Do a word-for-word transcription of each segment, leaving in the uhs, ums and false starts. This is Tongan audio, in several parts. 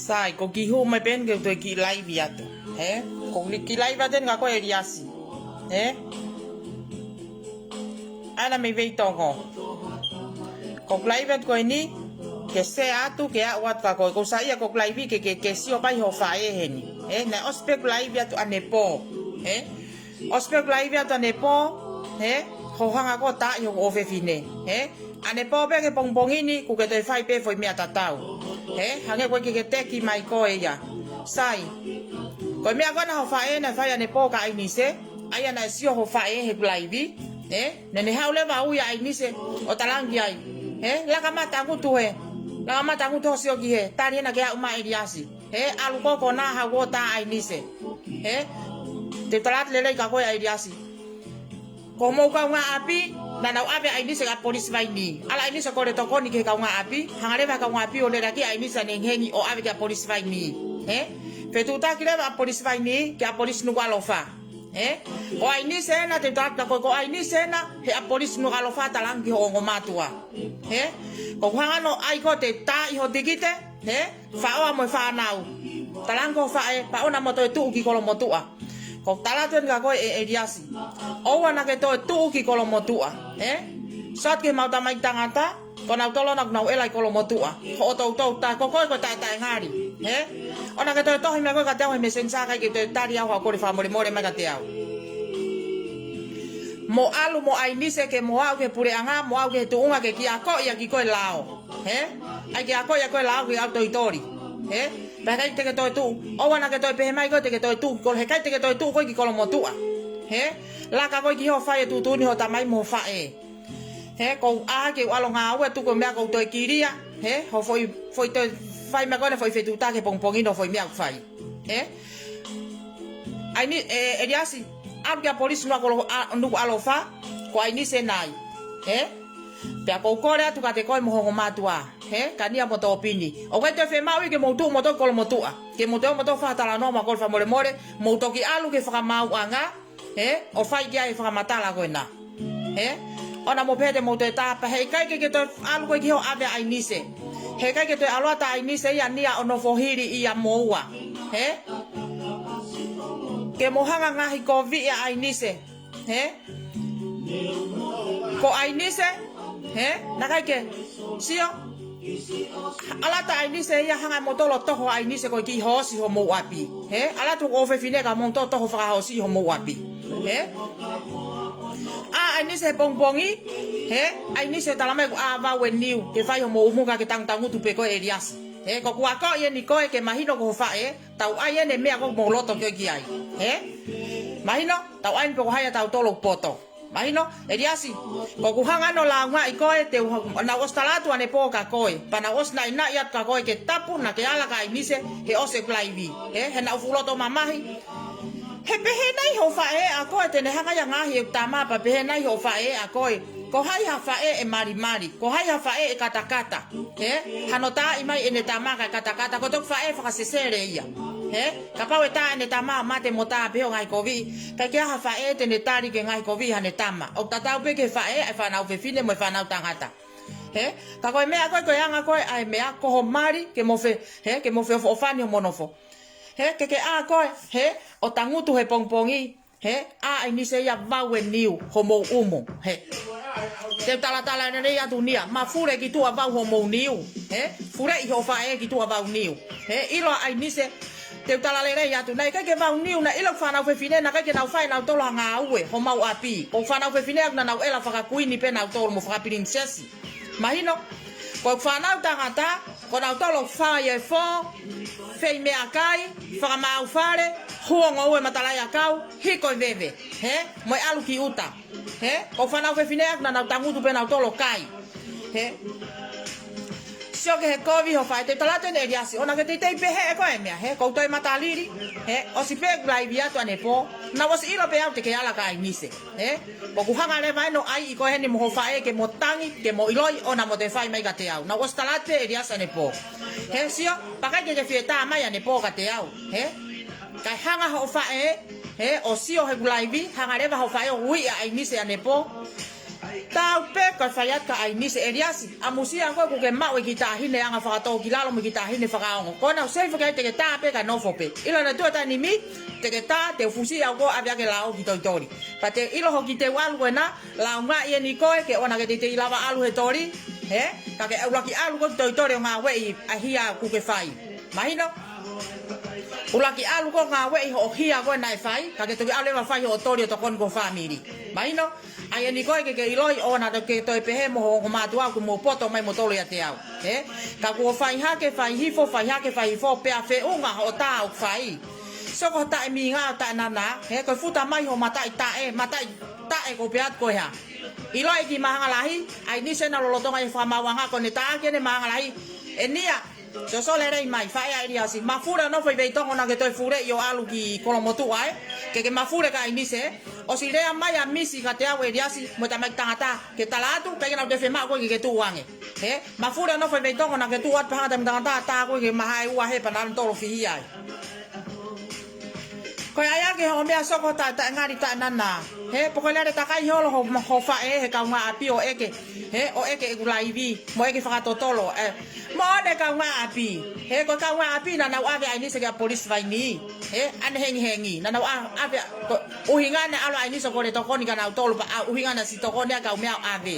Sai, ko e kiʻi hū mai pē eni ke u toe kiʻi laivi atu. Hē? Ko e kiʻi laivi atu eni kia koe ʻEliasi. Hē? ʻAna mei Veitongo. Ko e laivi atu ko eni, ke share atu, ke aʻu atu kia koe. Ko e saiʻia ko e laivi ke, ke, ke sio pē hoʻo faʻē heni. Hē? Naʻe ʻosi pē ʻeku laivi atu ʻanepō. Hē? ʻOsi pē ʻeku laivi atu ʻanepō, hē, hoʻo hanga ʻo taaʻi hoku ʻofefine, hē. ʻAnepō pē ki he pongipongi ni, kuo ke toe fai pē foʻi meʻa tatau. Hē, hangē ko e ke ke teki mai koe ia. Sai. Ko e meʻa ko ena hoʻo faʻē naʻe fai ʻanepō kia ʻAinise, ʻa ia naʻe sio hoʻo faʻē heʻeku laivi, hē. Naʻá ne haʻu leva ʻo ui ʻa ʻAinise, ʻo talaange ai. Hē, laka mai tangutu hē. Laka mai tangutu hoʻo sio ki hē. Tali ena ke aʻu mai ʻEliasi. Hē, ʻalu koe ko ena haʻu ʻo tā ʻAinise. Hē, te u tala atu lelei kia koe ʻa ʻEliasi. Ko hoʻomou kaungāʻapi, naʻa nau ʻave ʻa ʻAinise kia Polisi Vainī. ʻAlu ʻa ʻAinise ʻo kole tokoni ki he kaungāʻapi, hanga leva ʻe he kaungāʻapi ʻo lele ki ai ʻa ʻAinise ʻo ne hengihengi ʻo ʻave kia Polisi Vainī. Hē, fetuʻutaki leva ʻa Polisi Vainī kia Polisi Nukuʻalofa. Hē, ko ʻAinise ena te u tala atu kia koe, ko ʻAinise ena, he ʻa Polisi Nukuʻalofa talaange ki hoʻo ongomātuʻa. Hē, ko hoʻo hanga ʻo ʻai koe te taaʻi hoʻo tikite, hē, faʻoa mo e fānau. Talaange ki hoʻo faʻē, pea ʻoua naʻa mo toe tuʻu ki Kolomotuʻa. Ko e tala atu eni kia koe ʻe ʻEliasi. ʻOua naʻa ke toe tuʻu ki Kolomotuʻa. Hē? Sio atu ki heʻemau tamaiki tangata, ko nautolu ena ʻoku nau ʻela ʻi Kolomotuʻa. Ko ʻoku toutou tā, ko koe ko e taʻetaʻengali. Hē? ʻOua naʻa ke toe tohi mai koe kiate au he Messenger kae ʻikai ke toe tali au haʻo kole fakamolemole mai kiate au. Mo ʻalu mo ʻAinise ke mo aʻu ki he puleʻanga, mo aʻu ki he tuʻunga ke kiʻi akoʻi ʻaki koe e lao. Hē? ʻAi ke akoʻi ʻaki koe e lao ke ʻalu ʻo toitoli. Hē? Pea ʻikai te ke toe tuʻu. ʻOua naʻa ke toe pehē mai koe te ke toe tuʻu. Ko e heʻikai te ke toe tuʻu koe ki Kolomotuʻa. Hē? Laka koe ki hoʻo fai e tuʻutuʻuni hoʻo tamai mo hoʻo faʻē. Hē? Ko au ke u ʻalu ʻo ngāue tuku e meʻa ko u toe kilia. Hē? Hoʻo foʻi, foʻi toe fai mai ko ena foʻi fetuʻutaki he pongipongi ni hoʻo foʻi meʻa ʻoku fai. Hē? ʻAini-, ʻe, ʻEliasi, ʻalu kia Polisi Nukuʻalo-, ʻa, Nukuʻalofa, ko ʻAinise ena ia. Hē? Pea ko u kole atu kiate koe mo ho ongomātuʻa. Hē? Kania mo Tōpini. ʻOku ʻikai toe fiemaʻu ia ke mou tuʻu moutolu ki Kolomotuʻa. Ke mou toe ō moutolu ʻo fakatalanoa mo e kole fakamolemole, mou toki ʻalu ki he fakamaauʻanga. Hē? ʻO fai ki ai e fakamatala ko ena. Hē? ʻOua naʻa mo pehē te mou toe tā pea heʻikai ke ke toe ʻalu koe ki hoʻo ʻave ʻa ʻAinise. Heʻikai ke toe ʻalu atu ʻa ʻAinise ia ʻo nia ʻo nofo hili ia moua. Hē? Ke mo hanga ʻo ngaohikoviʻi ʻa ʻAinise. Hē? Ko ʻAinise, hē? Naʻe ʻikai ke sio. ʻAlu atu ʻa ʻAinise ia hanga ʻe moutolu ʻo toho ʻa ʻAinise ko e kiʻi hoosi homou ʻapi. Hē? ʻAlu atu hoku ʻofefine ka moutolu toho fakahoosi homou ʻapi. Hē? ʻA ʻAinise he pongipongi, hē? ʻAinise talamai ʻoku ʻā vau e niu, ke fai homou ʻumu ka ke tangutangutu pē koe ʻEliasi. Hē? Ko ʻeku akoʻi eni koe ke mahino ko ho faʻē, tau ʻai eni e meʻa ko ē ʻoku mou loto ki ai. Hē? Mahino, tau ʻai eni pe ko hai ʻa tautolu ʻoku poto. Mahino, ʻEliasi, ko ʻeku hanga eni ʻo lāungaʻi koe, te u ha-, naʻá ku ʻosi tala atu ʻanepō kia koe. Pea naʻá ku ʻosi naʻinaʻi atu kia koe ke tapu naʻá ke ala kia ʻAinise, he ʻosi ʻeku laivi. Hē, he naʻá ku fuʻu loto mamahi. He pehē nai hoʻo faʻē ʻa koe te ne hanga ia ʻo ngaohi ʻeku tama, pea pehē nai hoʻo faʻē ʻa koe. Ko hai ha faʻē ʻe malimali, ko hai ha faʻē ʻe katakata. Hē, hano taaʻi mai ʻene tama kae katakata, ko e toki faʻē fakasesele ia. Hē, kapau ʻe tā ʻene tama ʻo mate mo tā pē hoʻo ngaohikoviʻi, ʻikai ke ʻi ai ha faʻē te ne tali ke ngaohikoviʻi haʻane tama. ʻOku tatau pē ki he faʻē ʻa e fānau fefine mo e fānau tangata. Hē, ka ko e meʻa ko ē ko e anga ko ē ʻa e meʻa ko ho mali ke mo fe-, hē, ke mo feʻofoʻofani homo nofo. Hē, ke ke ʻā koe, hē, ʻo tangutu he pongipongi, He, ʻa ʻAinise ia vau e niu homou ʻumu. He. Te u talatala lelei atu nia, mafule ki tuʻa vau homou niu. He, fuleʻi hoʻo faʻē ki tuʻa vau niu. He, ʻilo ʻa ʻAinise, te u tala lelei atu, naʻe ʻikai ke vau niu, naʻe ʻilo ʻeku fānau fefine, naʻe ʻikai ke nau fai nautolu ha ngāue homau ʻapi. Ko e fānau fefine ʻoku nau ʻela fakakuini pē nautolu mo fakapilinisesi. Mahino, ko e fānau tangata, ko nautolu fai e fō, fei meʻakai, fakamaau fale, huo ngoue matalaʻiʻakau, hiko e veve. He, mo e ʻalu ki ʻuta. He, ko e fānau fefine ʻoku nau tangutu pē nautolu kai. He, sio ki he kovi hoʻo faʻē, te u tala atu eni ʻEliasi, ʻoua ke teitei pehē ʻe koe e meʻa, he, ʻoku ou toe matalili, he, ʻosi pē ʻeku laivi atu ʻanepō, naʻá ku ʻosi ʻilo pē au te ke ala kia ʻAinise, he, ʻoku hanga leva eni ʻo ʻai ʻe koe heni mo hoʻo faʻē ke mo tangi, ke mo ʻiloʻi ʻoua naʻá mo toe fai mai kiate au. Naʻá ku ʻosi tala atu pē ʻEliasi ʻanepō. He sio, pea ʻikai ke ke fie tā mai ʻanepō kiate au. He? Kae hanga hoʻo faʻē, he, ʻo sio heʻeku laivi, hanga leva hoʻo faʻē ʻo uiʻi ʻa ʻAinise ʻanepō. Tau pē ko e fai atu kia ʻAinise, ʻEliasi, ʻamusia koe ʻoku ke maʻu e kiʻi taʻahine anga fakatōkilalo mo e kiʻi taʻahine fakaongo. Ko ena ʻoku seifi ke te ke tā pē kae nofo pē. ʻIlo naʻe tuʻu e taimi ni, te ke tā, te u fusi au koe ʻave ʻaki e lao ki Tolitoli. Pea te ʻilo hoʻo kiʻi teu ʻalu ko ena, laungaʻi eni koe, ke ʻoua ke teitei lava ʻalu he toli, he? Ka ke ʻuluaki ʻalu koe ki Tolitoli ʻo ngāueʻi ʻa e hia ʻoku ke fai. Mahino? ʻUluaki ʻalu koe ʻo ngāueʻi hoʻo hia ko ē naʻe fai, ka ke toki ʻalu leva ʻo fai hoʻo toli ʻo tokoni ki ho fāmili. Mahino? ʻAi eni koe ke ke ʻiloʻi ʻoua naʻá ke toe pehē mo ho ongo mātuʻa ʻoku mou poto mai moutolu ʻiate au. He? Ka kuo fai hake, fai hifo, fai hake, fai hifo, pea feʻunga hoʻo tā ʻoku fai. Sio ko e taʻemingao, taʻenana, he, ko e futa mai hoʻo mataʻitaʻe, mataʻitaʻe ʻoku ou pehē atu ko e hā. ʻIloʻi e kiʻi māhanga lahi, ʻAinise naʻe lolotonga ʻi he fakamaauʻanga ko ʻene tā ʻaki ʻene māhanga lahi. ʻE nia, sio, sio lelei mai, faʻē ʻa ʻEliasi, mafule ʻo nofo ʻi Veitongo ʻoua ke toe fuleʻi ʻo ʻalu ki Kolomotuʻa, ē. Ke ke mafule kia ʻAinise, ʻosi lea mai ʻa Misi kiate au ʻEliasi, mo e tamaiki tangata, ke tala atu, ʻikai ke nau toe fiemaʻu koe ke ke tuʻu ange. He, mafule ʻo nofo ʻi Veitongo ʻoua ke tuʻu atu pē hanga tamaiki tangata, tā koe ke mahae ua he pea nau tolo fihi ai. Ko e ʻai ʻaki hoʻo meʻa soko ta, taʻengali taʻenana. He, pea ko e lele takai holo hoʻo, hoʻo faʻē he kaungāʻapi ʻo ʻeke. He, ʻo ʻeke ʻeku laivi, mo ʻeke fakatotolo. Ē, mo ʻene kaungāʻapi. He, ko e kaungāʻapi naʻa nau ʻave ʻa ʻAinise kia Polisi Vainī. He, ʻanehengihengi. Naʻa nau ʻa-, ʻave, ko e ʻuhinga naʻe ʻalu ʻa ʻAinise ʻo kole tokoni kia nautolu pea ʻa e ʻuhinga naʻe ʻosi tokoni ʻa e kaumeʻa ʻo ʻave.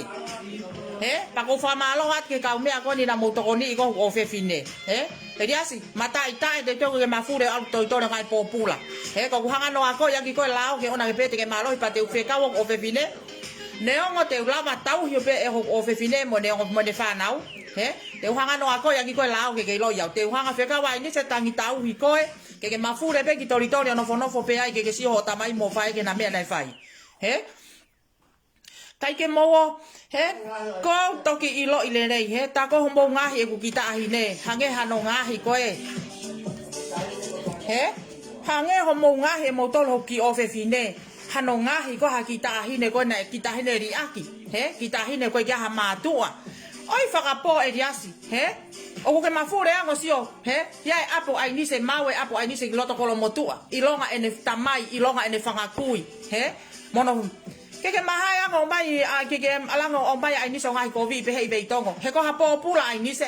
He, pea ʻoku ou fakamālō atu ki he kaumeʻa ko eni naʻa mou tokoniʻi ko hoku ʻofefine. He, ʻEliasi, mataʻitaʻe te u toe ke mafule ʻo ʻalu ki Tolitoli ʻo ngāue pōpula. He, ko ʻeku hanga ʻo akoʻi ʻaki koe e lao ke ʻoua ke pehē te ke mālohi pea te u fekau hoku ʻofefine. Neongo te u lava tauhi ʻo pehē hoku ʻofefine mo ʻene ongo mo ʻene fānau. He, te u hanga ʻo akoʻi ʻaki koe e lao ke ke ʻiloʻi au. Te u hanga ʻo fekau ʻa ʻAinise tangi tauhi koe, ke ke mafule pē ki Tolitoli ʻo nofonofo pē ai ke ke sio hoʻo tamai mo e faʻē ki heʻena meʻa naʻe fai. He, ʻikai ke mou ō, he, ʻoku ou toki ʻiloʻi lelei, he, tā ko homou ngaohi ʻeku kiʻi taʻahine, hangē hano ngaohi koe. He, hangē hoʻomou ngaohi ʻe moutolu hoku kiʻi ʻofefine, hano ngaohi ko e kiʻi taʻahine ko ena, kiʻi taʻahine liʻaki, he, kiʻi taʻahine ko ē ʻikai ha mātuʻa. ʻOi fakapō ʻEliasi, he, ʻoku ke mafule ange ʻo sio, he, ʻi ai e ʻapi ʻo ʻAinise, maʻu e ʻapi ʻo ʻAinise ki loto Kolomotuʻa, ʻilonga ʻene tamai, ʻilonga ʻene fanga kui, he, mo hono ke ke mahae ange ʻo ʻomai, ʻa, ke ke ʻalu ange ʻo ʻomai ʻa ʻAinise ʻo ngaahi kovi pehē ʻi Veitongo. He ko ha pōpula ʻa ʻAinise.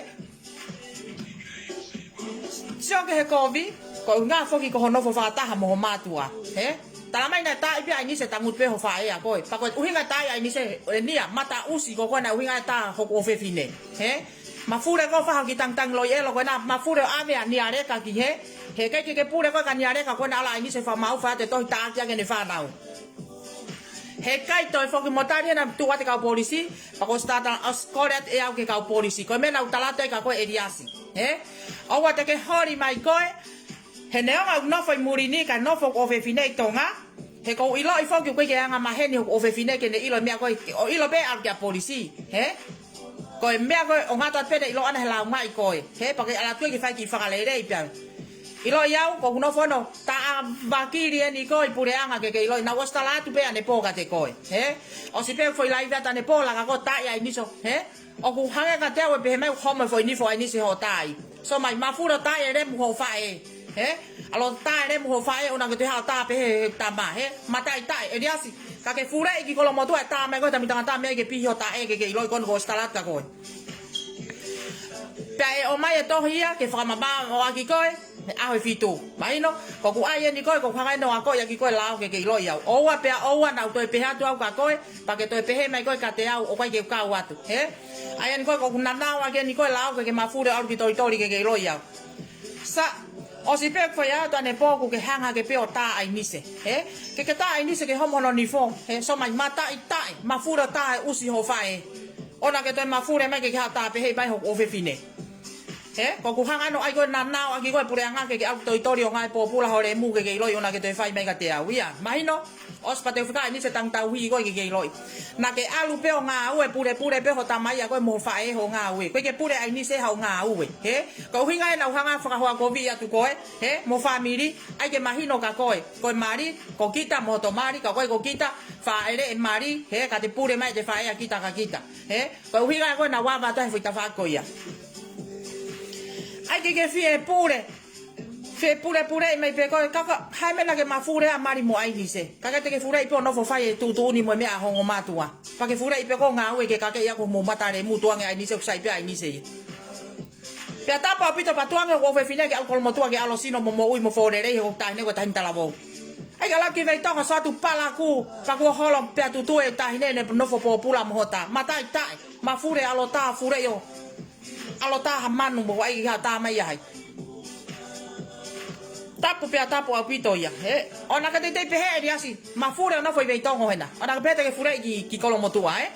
Sio ki he kovi, ko e ʻuhinga foki ko hoʻo nofo fakataha mo ho mātuʻa. He? Talamai naʻe tā ʻi pē ʻa ʻAinise tangutu pē ho faʻē ʻa koe. Pea ko e ʻuhinga tā ʻi ʻa ʻAinise, ʻe nia, mataʻusi ko koe naʻe ʻuhinga e tā hoku ʻofefine. He? Mafule koe ʻo fai hoʻo kiʻi tangitangi loi ʻelo ko ena, mafule ʻo ʻave ʻa Nialeka ki he. He ʻikai ke ke pule koe kia Nialeka ko ena ʻalu ʻa ʻAinise ʻo fakamaau fai atu e tohi tā ʻaki ʻaki ʻene fānau. He ʻikai toe foki mo tali ena tuʻu atu e kau polisi, pea ko e start ʻosi kole atu ʻe au ki he kau polisi. Ko e meʻa naʻá ku tala atu ai kia koe ʻEliasi. He? ʻOua te ke holi mai koe, he neongo ʻeku nofo ʻi muli ni, kae nofo hoku ʻofefine ʻi Tonga. He ʻoku ou ʻiloʻi foki ʻoku ʻikai ke angamaheni hoku ʻofefine ke ne ʻilo e meʻa ko ē, ʻo ʻilo pē ʻalu kia polisi. He? Ko e meʻa ko ē ʻoku ngata atu pē ʻene ʻilo ʻana he laungaʻi koe. He, pea ke ʻalu atu ke fai e kiʻi fakalelei pē. ʻIloʻi au, ko hoku nofo ʻo tā ʻa vakili eni ko ē ʻi puleʻanga ke ke ʻiloʻi. Naʻá ku ʻosi tala atu pē ʻanepō kiate koe. He? ʻOsi pē foʻi laivi atu ʻanepō laka ko ē tā ʻi ʻa ʻAinise. He? ʻOku hangē kiate au ʻe pehē mai ʻoku homo e foʻi nifo ʻa ʻAinise hoʻo tā ʻi. Sio mai, mafule ʻo tā e lemu hoʻo faʻē. He? ʻAlu ʻo tā e lemu hoʻo faʻē ʻoua ke toe haʻu ʻo tā pehē he tama. He? Mataʻitaʻe, ʻEliasi. Ka ke fuleʻi ki Kolomotuʻa ʻe tā mai ko e tamaiki tangata mei ai ke pihi hoʻo taʻe ke ke ʻiloʻi ko ena kuo ʻosi tala atu kia koe. Pea ʻe ʻomai e tohi ia ke fakamamaʻo ʻaki koe. he ʻaho ʻe fitu. Mahino, ko ʻeku ʻai eni koe, ko ʻeku hanga eni ʻo akoʻi ʻaki koe lao ke ke ʻiloʻi au. ʻOua pea ʻoua naʻa ku toe pehē atu au kia koe, pea ke toe pehē mai koe kiate au, ʻoku ʻikai ke u kau atu. Hē? ʻAi eni koe, ko ʻeku nanao ʻaki eni koe lao ke ke mafuli ʻo ʻalu ki Tolitoli ke ke ʻiloʻi au. Sai, ʻosi pē ʻeku fai atu ʻanepō kuo ke hanga hake pē ʻo tā ʻAinise. Hē? Ke ke tā ʻAinise ke homo hono nifo. Hē? Sio mai, mataʻitaʻi, mafuli ʻo tā e ʻusi hoʻo faʻē. ʻOua naʻa ke toe mafuli mai ke ke haʻu ʻo tā pehē mai hoku ʻofefine. Hē? Ko ʻeku hanga eni ʻo ʻai koe, nanao ʻaki koe puleʻanga ke ke ʻalu ki Tolitoli ʻo ngāue pōpula ho lemu ke ke ʻiloʻi ʻoua naʻa ke toe fai mai kiate au ia. Mahino, ʻosi pea te u fekau ʻAinise tangata uhi koe ke ke ʻiloʻi. Naʻa ke ʻalu pē ʻo ngāue, pulepule pē ho tamai ʻa koe mo ho faʻē hoʻo ngāue. ʻOku ʻikai ke pule ʻAinise haʻo ngāue. Hē? Ko e ʻuhinga ia naʻa ku hanga ʻo fakahoa kovi atu koe, hē? Mo ho fāmili, ʻai ke mahino kia koe. Ko e mali, ko kita mo hoto mali, ka ʻoku ʻikai ko kita, fāʻele e mali, hē? Ka te pule mai ʻete faʻē ʻa kita kia kita. Hē? Ko e ʻuhinga ia ko ē naʻa ku ava atu he foʻi tafaʻaki ko ia. ʻAi ke ke fie pule. Fie pulepuleʻi mai pē koe, ka ko e hā e meʻa naʻa ke mafuli ai ʻa mali mo ʻAinise. Ka ke te ke fuleʻi pē ʻo nofo fai e tuʻutuʻuni mo e meʻa ʻa ho ongo mātuʻa. Pea ke fuleʻi pē koe ʻo ngāue ke kakeʻi ʻa ho mo matalemu, tukuange ʻAinise, ʻoku sai pē ʻa ʻAinise ia. Pea tapu ʻaupito pea tukuange hoku ʻofefine ke ʻalu ki Kolomotuʻa ke ʻalu ʻo sino mo moʻui mo fōlelei he ʻoku taʻahine ko e taʻahine talavou. ʻAi ke ʻalu ki Veitongó ʻo ʻoatu palaku, pea kuo holo pea tutue e taʻahine ʻene nofo pōpula mo ho tā. Mataʻitaʻi, mafuli ʻalu ʻo tā, fuleʻi ʻo ʻalu ʻo tā ha manu mo ʻai ha tā mai ai. Tapu pea tapu ʻaupito ia, hē? ʻOua naʻa ke teitei pehē ʻEliasi, mafuli ʻo nofo ʻi Veitongó hena. ʻOua naʻa ke pehē te ke fuleʻi ki, ki Kolomotuʻa, ē?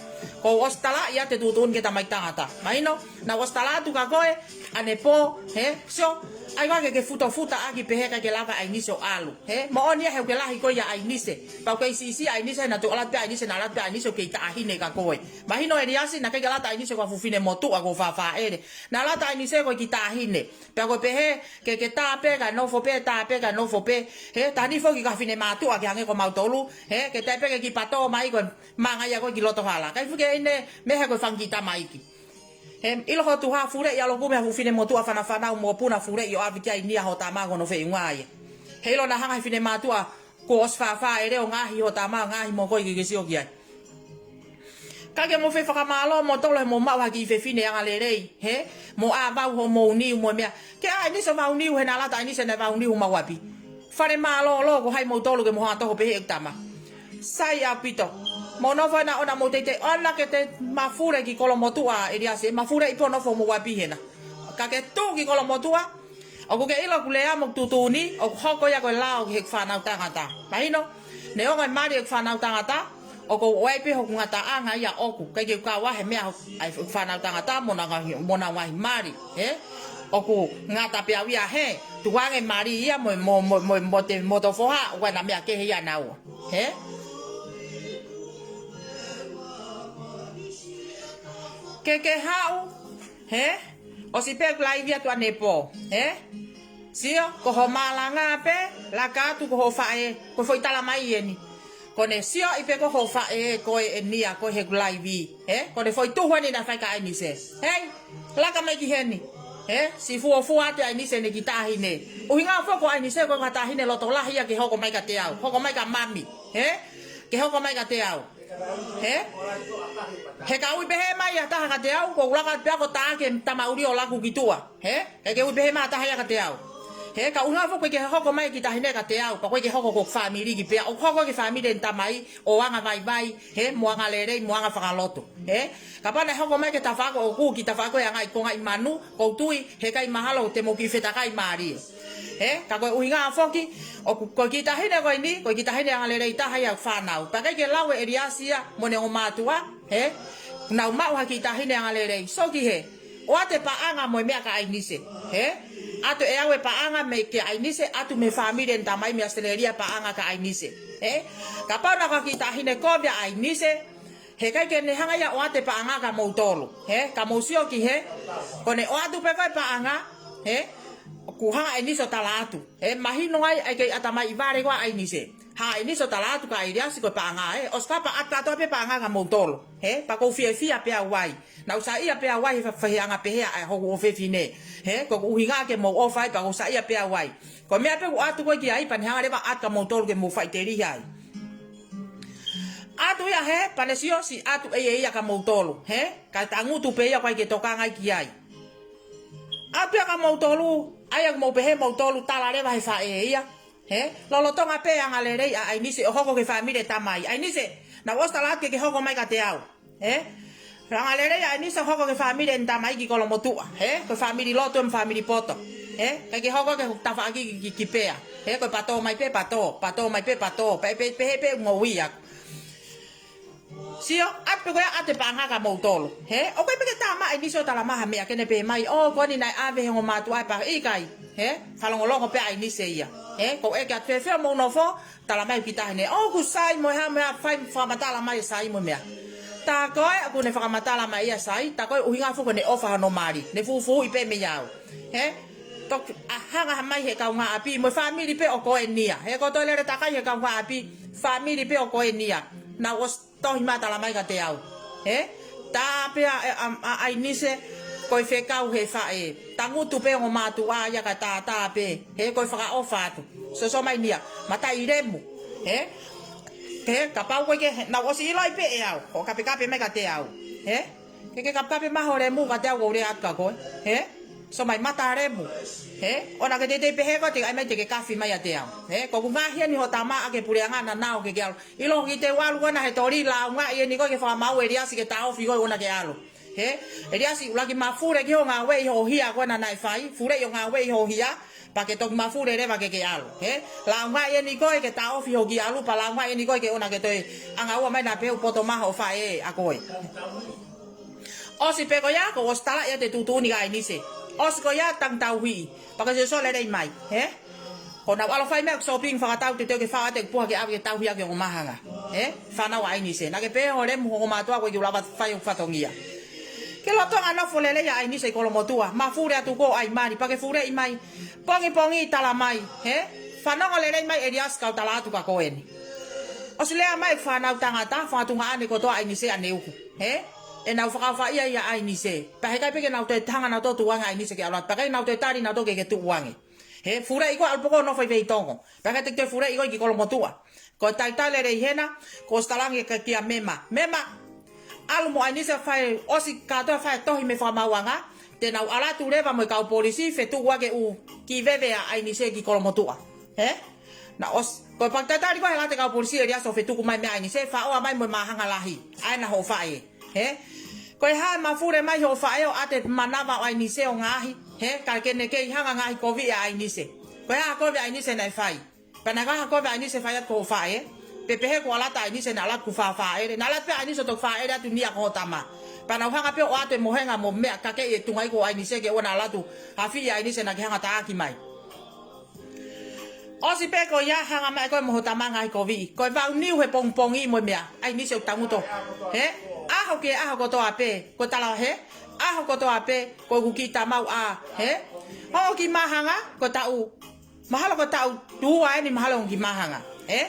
Kuo u ʻosi talaʻi atu e tuʻutuʻuni ki he tamai tangata. Mahino, naʻa ku ʻosi tala atu kia koe, ʻanepō, hē? Sio, ʻai koe ke ke futofuta ʻaki pehē ʻikai ke lava ʻAinise ʻo ʻalu. Hē? Moʻoni ia he ʻoku ke lahi koe ʻia ʻAinise. Pea ʻoku kei siʻisiʻi ʻAinise, naʻa tuʻu ʻalu atu pē ʻAinise, naʻa ʻalu atu pē ʻAinise ʻo kei taʻahine kia koe. Mahino ʻEliasi, naʻe ʻikai ke ʻalu atu ʻAinise ko ha fefine motuʻa, ko ha faʻē. Naʻe ʻalu atu ʻAinise ko e kiʻi taʻahine. Pea ko e pehē, ke, ke tā pē kae nofo pē, tā pē kae nofo pē. Hē, tā ni foki ki ha fefine mātuʻa ke hangē ko mautolu. Hē, ke tā pē ke kiʻi patō mai ko e manga ia ko ē ki loto hala. ʻIkai fuʻu ke ʻi ai e meʻa ko e fanga kiʻi tamaiki. Hē, ʻilo ho tuha, fuleʻi ʻalu ʻo kumi ha fuʻu fefine motuʻa fanafanau mo puna, fuleʻi ʻo ʻave ki ai nia ho tama ko hono feʻunga ia. Hē, ʻilo naʻa hanga ʻe he fefine mātuʻa kuo ʻosi fāfāʻele ʻo ngaohi ho tama, ngaohi mo koe ke ke sio ki ai. Ka ke mou fai fakamālō moutolu he mou maʻu ha kiʻi fefine angalelei, hē? Mou ʻā vau hoʻomou niu mo e meʻa. Ke ʻai ʻAinise ʻo vau niu he naʻe ʻalu atu ʻAinise naʻe vau niu homau ʻapi. Fale mālōlō ko hai moutolu ke mou hanga ʻo toho pehē ʻeku tama. Sai ʻaupito. Mou nofo ena ʻoua naʻa mou teitei, ʻoua naʻa ke te mafuli ki Kolomotuʻa ʻEliasi, mafuleʻi pē ʻo nofo homou ʻapi hena. Ka ke tuʻu ki Kolomotuʻa, ʻoku ke ʻilo ʻeku lea mo ʻeku tuʻutuʻuni, ʻoku hoko ia ko e lao ki heʻeku fānau tangata. Mahino, neongo e mali ʻeku fānau tangata, ʻoku ou ʻai pē hoku ngataʻanga ia ʻoʻoku, ʻikai ke u kau ai he meʻa ʻa e fānau tangata mo ʻenau ngaahi, mo ʻenau ngaahi mali, hē? ʻOku ngata pē au ia hē, tukuange mali ia mo, mo, mo, mo, mo te, mo hoto foha, ʻoku ʻi ai ʻena meʻa kehe ia ʻanaua, hē? Ke ke haʻu, hē? ʻOsi pē ʻeku laivi atu ʻanepō, hē? Sio, ko hoʻo malanga pē, laka atu ko hoʻo faʻē, ko e foʻi tala mai eni. Ko ʻene sioʻi pē ko hoʻo faʻē, ko eni ia ko ē heʻeku laivi, hē? Ko ʻene foʻi tuhu eni naʻe fai kia ʻAinise. Hei, laka mai ki heni, hē? Siʻi fuofua atu ʻAinise ʻene kiʻi taʻahine. ʻUhinga foki ko ʻAinise ko e kiʻi taʻahine loto lahi ia ke hoko mai kiate au, hoko mai kia mami, hē? Ke hoko mai kiate au. Hē? He ka ui pehē mai ha taha kiate au, ʻoku ou laka pē au ʻo tā ki he tama ʻuli ʻo laku ki tuʻa. Hē? He ke ui pehē mai ha taha ia kiate au. Hē, ka ʻuhinga foki ʻoku ʻikai ke hoko mai e kiʻi taʻahine kiate au, pea ʻoku ʻikai ke hoko ko e fāmili ki pē ia, ʻoku hoko ki he fāmili ʻo e tamai, ʻo anga vaivai, hē, mo anga lelei, mo anga fakalotu. Hē? Kapau naʻe hoko mai ki he tafaʻaki ʻoʻoku, kiʻi tafaʻaki ʻo e anga ʻi ko e ngaahi manu, ʻoku ou tui, he ʻikai mahalo te mou kiʻi fetakai mālie. Hē, ka ko e ʻuhinga foki, ʻoku, ko e kiʻi taʻahine ko eni, ko e kiʻi taʻahine angalelei taha ia ʻoku fānau. Pea ʻikai ke lau ʻe ʻEliasi ia mo ʻene ongo mātuʻa, hē, nau maʻu ha kiʻi taʻahine angalelei. Sio ki hē, ʻoatu e paʻanga mo e meʻa kia ʻAinise, hē? ʻAtu ʻe ʻave e paʻanga mei kia ʻAinise, ʻatu mei he fāmili ʻene tamai mei ʻAositelēlia paʻanga kia ʻAinise, hē? Kapau naʻe ko ha kiʻi taʻahine kovi ʻa ʻAinise, he ʻikai ke ne hanga ia ʻo ʻoatu e paʻanga kia moutolu, hē? Ka mou sio ki hē, ko ʻene ʻoatu pē ko ē paʻanga, hē? Kuo hanga ʻAinise ʻo tala atu, hē? Mahino ai ʻa e kei ʻatamai vale ko ē ʻa ʻAinise. Hanga ʻAinise ʻo tala atu kia ʻEliasi ko e paʻanga, hē? ʻOsi ka pea ʻatu pē paʻanga kia moutolu, hē? Pea ʻoku ou fiefia pē au ai. Naʻa ku saiʻia pē au ai he fa-, fai anga pehē ʻa hoku ʻofefine. Hē? Ko ʻeku ʻuhinga ke mou ʻofa ai pea ʻoku ou saiʻia pē au ai. Ko e meʻa pē ʻoku ʻoatu ko ē ki ai pea ne hanga leva ʻo ʻatu kia moutolu ke mou faʻiteliha ai. ʻAtu ia hē, pea ne sio siʻi ʻatu ʻe ia kia moutolu, hē? Ka tangutu pē ia ʻoku ʻikai ke tokanga ai ki ai. ʻAtu ia kia moutolu, ʻA ia ʻoku mou pehē moutolu tala leva he faʻē ia. He? Lolotonga pē anga lelei ʻa ʻAinise ʻo hoko ki he fāmili e tamai. ʻAinise, naʻá ku ʻosi tala atu ke ke hoko mai kiate au. He? Anga lelei ʻa ʻAinise ʻo hoko ki he fāmili ʻene tamai ki Kolomotuʻa. He? Ko e fāmili lotu mo e fāmili poto. He? ʻIkai ke hoko ki he tafaʻaki ki, ki, ki Pea. He? Ko e patō mai pē patō, patō mai pē patō. Pea pē, pē, pē, pē, ngoui aku. Sio, ʻoatu pē ko ia ʻoatu e paʻanga kia moutolu. He? ʻOku ʻikai pē ke tā mai ʻAinise ʻo tala mai ha meʻa ke ne pehē mai, ʻō, ko eni naʻe ʻave he ongo mātuʻa e paʻanga, ʻikai. He? Fakalongolongo pē ʻa ʻAinise ia. He? Ko e ke atu fēfē ʻo mou nofo, tala mai ki tahi ne. ʻŌ, ko Sai mo e hā mo e hā, fai fakamatala mai ʻe Sai mo e meʻa. Tā ko ē, ʻoku ne fakamatala mai ia Sai, tā ko e ʻuhinga foki ʻene ʻofa hono mali. Ne fufuuʻi pē mei au. He? Toki ʻā hanga mai he kaungāʻapi, mo e fāmili pē ʻo ko eni ia. He ko e toe lele takai he kaungāʻapi, fāmili pē ʻo ko eni ia. Naʻá ku ʻosi tohi mai tala mai kiate au. He? Tā pē ʻa, ʻa, ʻa, ʻAinise ko e fekau he faʻē. Tangutu pē ongo mātuʻa ia ka tātā pē. He ko e fakaʻofa atu. Sōsō mai eni ia. Mataʻi lemu. He? He, kapau ko e ke, naʻá ku ʻosi ʻiloʻi pē ʻe au. Ko e kapekape mai kiate au. He? Ke ke kapekape mai ho lemu kiate au ʻoku ou lea atu kia koe. He? Sō mai mata lemu. He? ʻOua naʻá ke teitei pehē ko e te ʻai mai te ke kafi mai ʻiate au. He? Ko ʻeku ngaahi eni hoʻo tama ʻa e puleʻanga naʻa nau ke ke ʻalu. ʻIlo ki te u ʻalu ko ena he toli lāungaʻi eni ko e ke fakamaau ʻEliasi ke taʻofi ko e ʻoua naʻá ke ʻalu. He? ʻEliasi ʻuluaki mafule ki hoʻo ngāue ʻi hoʻo hia ko ena naʻe fai. Fuleʻi hoʻo ngāue ʻi hoʻo hia. Pea ke toki mafule leva ke ke ʻalu. He? Lāungaʻi eni ko e ke taʻofi hoʻo kiʻi ʻalu. Pea lāungaʻi eni ko e ke ʻoua naʻá ke toe ʻangaua mai naʻa pē ʻoku poto mai hoʻo faʻē ʻa koe. ʻOsi pē ko ia, kuo ʻosi tala ia te tuʻutuʻuni kia ʻAinise. ʻOsi ko ia, tangi tauhi. Pea ke sōsō lelei mai. He? Ko ʻenau ʻalu ʻo fai meʻa, shopping fakatau te teu ke fai ʻa e puha ke ʻave ke tauhi ʻaki ongo māhanga. He? Fānau ʻa ʻAinise. Naʻá ke pehē ho lemu ho ongo mātuʻa ko e ke lava fai hoku fatongia. Ke lolotonga nofo lelei ʻa ʻAinise ʻi Kolomotuʻa. Mafule atu ko ʻai mali, pea ke fuleʻi mai. Pongipongi tala mai. He? Fanongo lelei mai ʻEliasi kau tala atu kia koe eni. ʻOsi lea mai fānau tangata, fanga tuongaʻane kotoa ʻa ʻAinise ʻaneuhu. He? ʻEnau fakaʻofaʻia ia ʻa ʻAinise. Pea heʻikai pē ke nau toe hanga nautolu ʻo tuʻu ange ʻa ʻAinise ke ʻalu atu. Pea ʻikai nau toe tali nautolu ke ke tuʻu ange. He? Fuleʻi ko e ʻalu pē ko e nofo ʻi Veitongo. Pea ʻikai te ke fuleʻi ko e ki Kolomotuʻa. Ko e talitali lelei hena, kuo ʻosi talaange kia, kia Mema. Mema, ʻalu mo ʻAinise fai, ʻosi kātoa fai tohi mei he fakamaauʻanga, te nau ʻalu atu leva mo e kau polisi, fetuʻu ake ʻū kiʻi veve ʻa ʻAinise ki Kolomotuʻa. He? Naʻe ʻosi, ko e paki talitali ko e hanga ʻe he kau polisi ʻEliasi ʻo fetuku mai meʻa ʻa ʻAinise, faʻo mai mo e māhanga lahi. ʻA ena hoʻo faʻē. He? Ko e hā e mafule mai hoʻo faʻē ʻo ʻoatu e manava ʻo ʻAinise ʻo ngaohi. He? Ka ke ne kei hanga ngaohi koviʻi ʻa ʻAinise. Ko e hā e kovi ʻa ʻAinise naʻe fai. Pea naʻe ʻikai ha kovi ʻa ʻAinise fai atu ki hoʻo faʻē. Pe pehē ko e ʻalu atu ʻa ʻAinise naʻe ʻalu atu kuo fāfāʻele. Naʻe ʻalu atu pē ʻa ʻAinise ʻo toki fāʻele atu nia ki hoʻo tama. Pea nau hanga pē ʻo ʻoatu e mohenga mo e meʻa kakeʻi e tuʻunga ko ʻAinise ke ʻoua naʻa ʻalu atu ʻo hafiʻi ʻa ʻAinise naʻá ke hanga ʻo taʻaki mai. ʻOsi pē ko ia hanga mai ko e mo hoʻo tama ngaohi koviʻi. Ko e vau niu he pongipongi mo e meʻa. ʻAinise ʻoku tangutu. He? ʻAho ki he ʻaho kotoa pē. Ko e tala he? ʻAho kotoa pē. Ko ʻeku kiʻi tama ʻoku ʻā. He? Hoʻo kiʻi māhanga. Ko e taʻu Mahalo ko e taʻu ua eni mahalo e ongo kiʻi māhanga. He?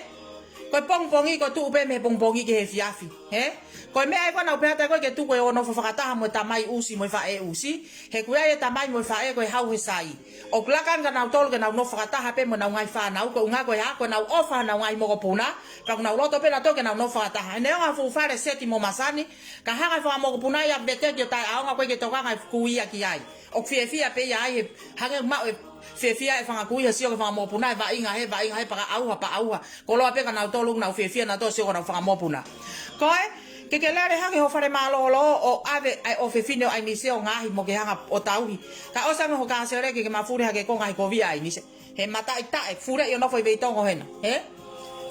Ko e pongipongi ko e tuʻu pē mei he pongipongi ki he efiafi. He? Ko e meʻa ē ko ē naʻá ku pehē atu ko e ke tuku e ō ʻo nofo fakataha mo e tamai ʻusi mo e faʻē ʻusi. He ko ia e tamai mo e faʻē ko e hau he sai. ʻOku laka ange kia nautolu ke nau nofo fakataha pē mo ʻenau ngaahi fānau ko e ʻuhinga ko e hā, ko ʻenau ʻofa honau ngaahi mokopuna. Pea ʻoku nau loto pē nautolu ke nau nofo fakataha. ʻE neongo ha fuʻu fale seti mo masani. Ka hanga ʻe he fanga mokopuna ia ʻo veteki ʻo taʻeʻaonga ko e ke tokanga e kui ia ki ai. ʻOku fiefia pē ia ai he hangē ʻoku maʻu e fiefia e fanga kui he sio ki he fanga mokopuna he vaʻinga he, vaʻinga he pea ka ʻauha, pea ʻauha. Koloa pē kia nautolu ʻoku nau fiefia nautolu sio ki honau fanga mokopuna. Ko e, ke ke lele hake hoʻo fale mālōlō ʻo ʻave ʻa e ʻofefine ʻo ʻAinise ʻo ngaohi mo ke hanga ʻo tauhi. Ka ʻosi ange hoʻo kāsele ke ke mafule hake ko e ngaohi koviʻi ʻa ʻAinise. He mataʻitaʻe, fuleʻi ʻo nofo ʻi Veitongo hena. He?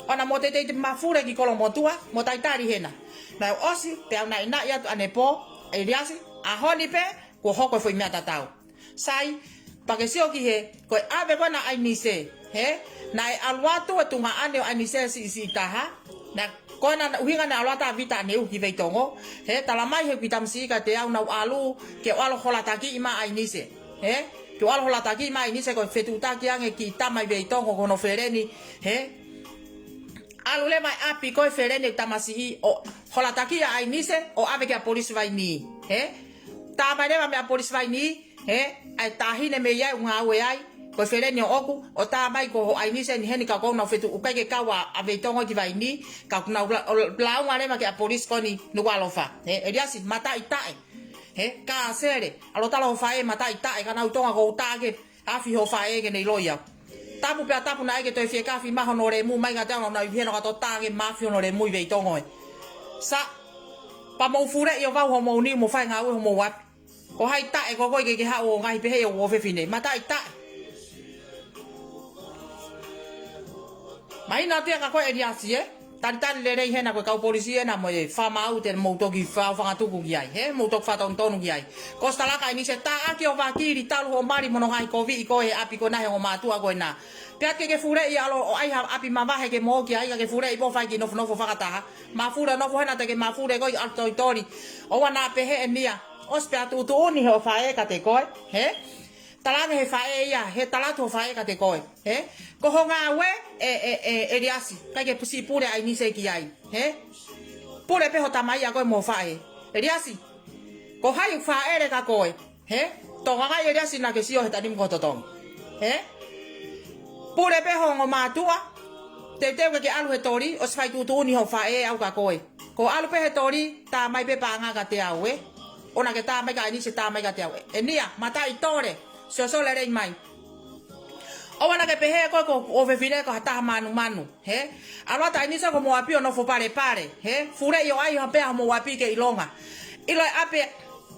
ʻOua naʻa mou teitei mafule ki Kolomotuʻa, mo talitali hena. Naʻe ʻosi, pea u naʻinaʻi atu ʻanepō, ʻEliasi, ʻaho ni pē, kuo hoko e foʻi meʻa tatau. Sai, pea ke sio ki he, ko e ʻave ko ena ʻa ʻAinise, he? Naʻe ʻalu atu e tuongaʻane ʻo ʻAinise siʻisiʻi taha. Naʻe, ko ena ʻuhinga naʻe ʻalu atu ʻa Vita ʻaneuhu ki Veitongo. He, tala mai he kiʻi tamasiʻi kiate au naʻá ku ʻalu, ke u ʻalu ʻo holatakiʻi mai ʻa ʻAinise. He? Ke u ʻalu ʻo holatakiʻi mai ʻa ʻAinise ko e fetuʻutaki ange kiʻi tama ʻi Veitongo ko hono feleni. He? ʻAlu leva e ʻapi ko e feleni e tamasiʻi ʻo holatakiʻi ʻa ʻAinise ʻo ʻave kia polisi Vainī. He? Tā mai leva meia polisi Vainī. He? ʻA e taʻahine mei ai ʻoku ngāue ai. Ko e feleni ʻoʻoku, ʻo tā mai ko hoʻo ʻAinise eni heni ka ʻoku nau fetuʻu ʻikai ke kau ʻa, ʻa Veitongo ki Vainī. Ka ʻoku nau la-, ʻo lāunga leva kia polisi ko eni Nukuʻalofa. He? ʻEliasi mataʻitaʻe. He? Kāsele. ʻAlu ʻo tala hoʻo faʻē mataʻitaʻe ka nau Tonga ko u tā ke afi hoʻo faʻē ke ne ʻiloʻi au. Tapu pea tapu naʻe ʻikai ke toe fiekafi mai hono lemu mai kiate au, naʻa ku ʻi heni ʻo ka toʻo taʻange mei afi hono lemu ʻi Veitongo ē. Sa, pea mou fuleʻi ʻo vau homou niu mo fai e ngāue homou ʻapi. Ko hai taʻe ko koe ke ke haʻu ʻo ngaohi pehē ʻoku ʻofefine? Mataʻitaʻe. Mahino atu ia kia koe ʻEliasi ē. Talitali lelei hena ko e kau polisi ena mo e fakamaau te mou toki fafanga tuku ki ai, hē? Mou toki fakatonutonu ki ai. Ko Sitalaka ʻAinise, tā ʻaki ʻo vakili talu hoʻo mali mo hono ngaahi koviʻi ko ē he ʻapi ko ena he ongo mātuʻa ko ena. Pea ke ke fuleʻi ʻalu ʻo ʻai ha ʻapi mavahe ke mo ō ki ai, ka ke fuleʻi pē ʻo fai e kiʻi nofonofo fakataha. Mafuli ʻo nofo hena te ke mafuli koe ʻalu ʻo tolitoli. ʻOua naʻa pehē ʻe Nia. ʻOsi pea tuʻutuʻuni hoʻo faʻē kiate koe, hē? Talaange he faʻē ia, he tala atu hoʻo faʻē kiate koe, hē? Ko ho ngāue ē, ē, ē, ʻEliasi, ʻikai ke siʻi pule ʻAinise ki ai, hē? Pule pē ho tamai ʻa koe mo ho faʻē. ʻEliasi, ko hai ʻoku fāʻele kia koe, hē? Tokangaʻi ʻEliasi naʻa ke sio he taimi ni ko ho totongi, hē? Pule pē ho ongo mātuʻa, teuteu ke ke ʻalu he toli, ʻosi fai tuʻutuʻuni hoʻo faʻē ʻau kia koe. Ko e ʻalu pē he toli, tā mai pē paʻanga kiate au ē. ʻOua naʻa ke tā mai kia ʻAinise, tā mai kiate au ē. ʻE Nia, mataʻi tole, siosio lelei mai. ʻOua naʻa ke pehē koe ko ʻofefine ko ha taha manumanu, hē? ʻAlu atu ʻAinise ki homou ʻapi ʻo nofo palepale, hē? Fuleʻi ʻo ʻai ʻo pea homou ʻapi ke ʻilonga. ʻIlo e ʻapi,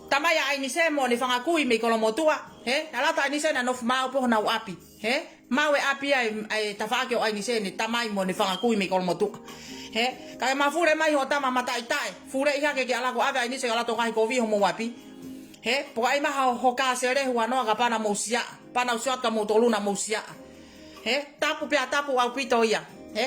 tamai ʻa ʻAinise mo ʻene fanga kui mei Kolomotuʻa, hē? ʻAlu atu ʻAinise naʻe nofo maʻu pē honau ʻapi, hē? Maʻu e ʻapi ʻa e, ʻa e tafaʻaki ʻo ʻAinise ʻene tamai mo ʻene fanga kui mei Kolomotuʻa. Hē? Ka ke mafuli mai hoʻo tama mataʻitaʻe. Fuleʻi hake ke ʻalu ʻo ʻave ʻAinise ke ʻalu ʻo ngaahi koviʻi homou ʻapi. Hē? Pea ʻai mai ho, ho kāsele huanoa kapau naʻa mou siʻa. Pea naʻa ku sio atu kia moutolu naʻa mou siʻa. Hē? Tapu pea tapu ʻaupito ia. Hē?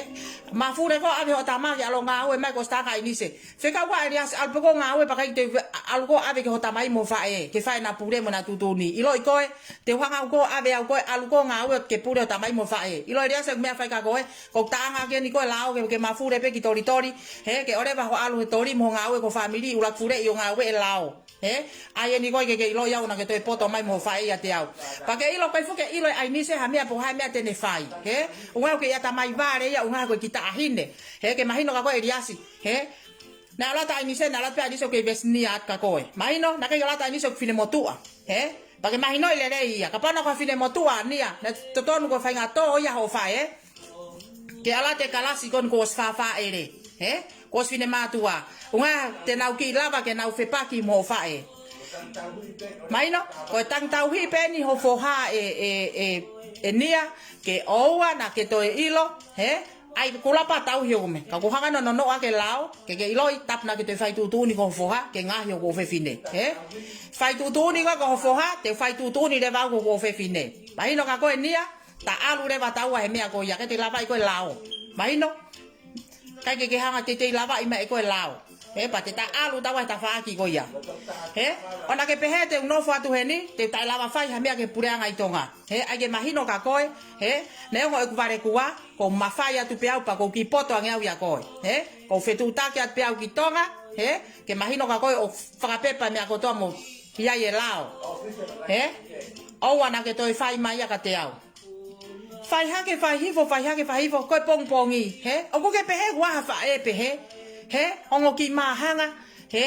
Mafuli koe ʻave hoʻo tama ke ʻalu ʻo ngāue mai ko Sitalaka ʻAinise. Fekau ʻa ʻEliasi, ʻalu pē koe ʻo ngāue pea ʻikai te u ʻalu koe ʻo ʻave ki ho tamai mo ho faʻē, ke fai ʻena pule mo ʻena tuʻutuʻuni. ʻIloʻi koe, te u hanga au koe ʻo ʻave au koe, ʻalu koe ʻo ngāue ke pule ho tamai mo ho faʻē. ʻIlo ʻEliasi, ʻoku meʻa fai kia koe, ko e taʻanga eni ko e lao ke, ke mafuli pē ki tolitoli, hē, ke ʻoleva hoʻo ʻalu he toli mo ho ngāue ki ho fāmili, ʻuluaki fuleʻi ʻo ngāue e lao. Hē, ʻa eni ko e ke, ke ʻiloʻi au naʻa ke toe poto mai mo ho faʻē ʻiate au. Pea ke ʻilo, ʻikai fuʻu ke ʻilo ʻe ʻAinise ha meʻa pe ko e hā e meʻa te ne fai. Hē, ʻuhinga ʻoku ʻi ai e tamai vale ia, ʻuhinga ko e kiʻi taʻahine. Hē, ke mahino kia koe ʻEliasi. Hē, naʻe ʻalu atu ʻAinise, naʻe ʻalu atu pē ʻAinise ʻoku kei vesi Nia atu kia koe. Mahino, naʻe ʻikai ʻalu atu ʻAinise ʻoku finemotuʻa. Hē? Pea ke mahinoʻi lelei ia. Kapau naʻa ko ha finemotuʻa ʻa Nia, naʻe totonu ko e faʻahinga tō ia hoʻo faʻē. Ke ʻalu atu e kalasi ko eni kuo ʻosi fāfāʻele. Hē? Kuo ʻosi finemātuʻa. ʻUhinga te nau kiʻi lava ke nau fepaki mo hoʻo faʻē. Mahino, ko e tangi tauhi pē eni ho foha ē, ē, ē, ʻe Nia, ke ʻoua naʻa ke toe ʻilo, hē? ʻAi kulapa tauhi ʻo me. Ka ʻoku hanga ʻo nonoʻo ʻaki e lao, ke ke ʻiloʻi tapu naʻa ke toe fai tuʻutuʻuni ki ho foha, ke ngaohi hoku ʻofefine. Hē? Fai tuʻutuʻuni koe ki ho foha, te u fai tuʻutuʻuni leva au ki hoku ʻofefine. Mahino kia koe Nia, ta ʻalu leva taua he meʻa ko ia, ʻikai te lavaʻi koe e lao. Mahino? ʻIkai ke ke hanga teitei lavaʻi mai ʻe koe e lao. Hē, pea te ta ʻalu taua he tafaʻaki ko ia. Hē? ʻOua naʻa ke pehē te u nofo atu heni, te u taʻe lava fai ha meʻa ki he puleʻanga ʻi Tonga. Hē, ʻai ke mahino kia koe, hē, neongo ʻeku vale kuo, ʻoku ou mafai atu pē au pea ʻoku ou kiʻi poto ange au ʻia koe. Hē, ʻoku ou fetuʻutaki atu pē au ki Tonga, hē, ke mahino kia koe ʻoku fakapepa e meʻa kotoa mo ʻi ai e lao. Hē, ʻoua naʻa ke toe fai mai ia kiate au. Fai hake, fai hifo, fai hake, fai hifo, ko e pongipongi, hē? ʻOku ke pehē ʻoku ʻi ai ha faʻē pehē, hē? Ongo kiʻi māhanga, hē?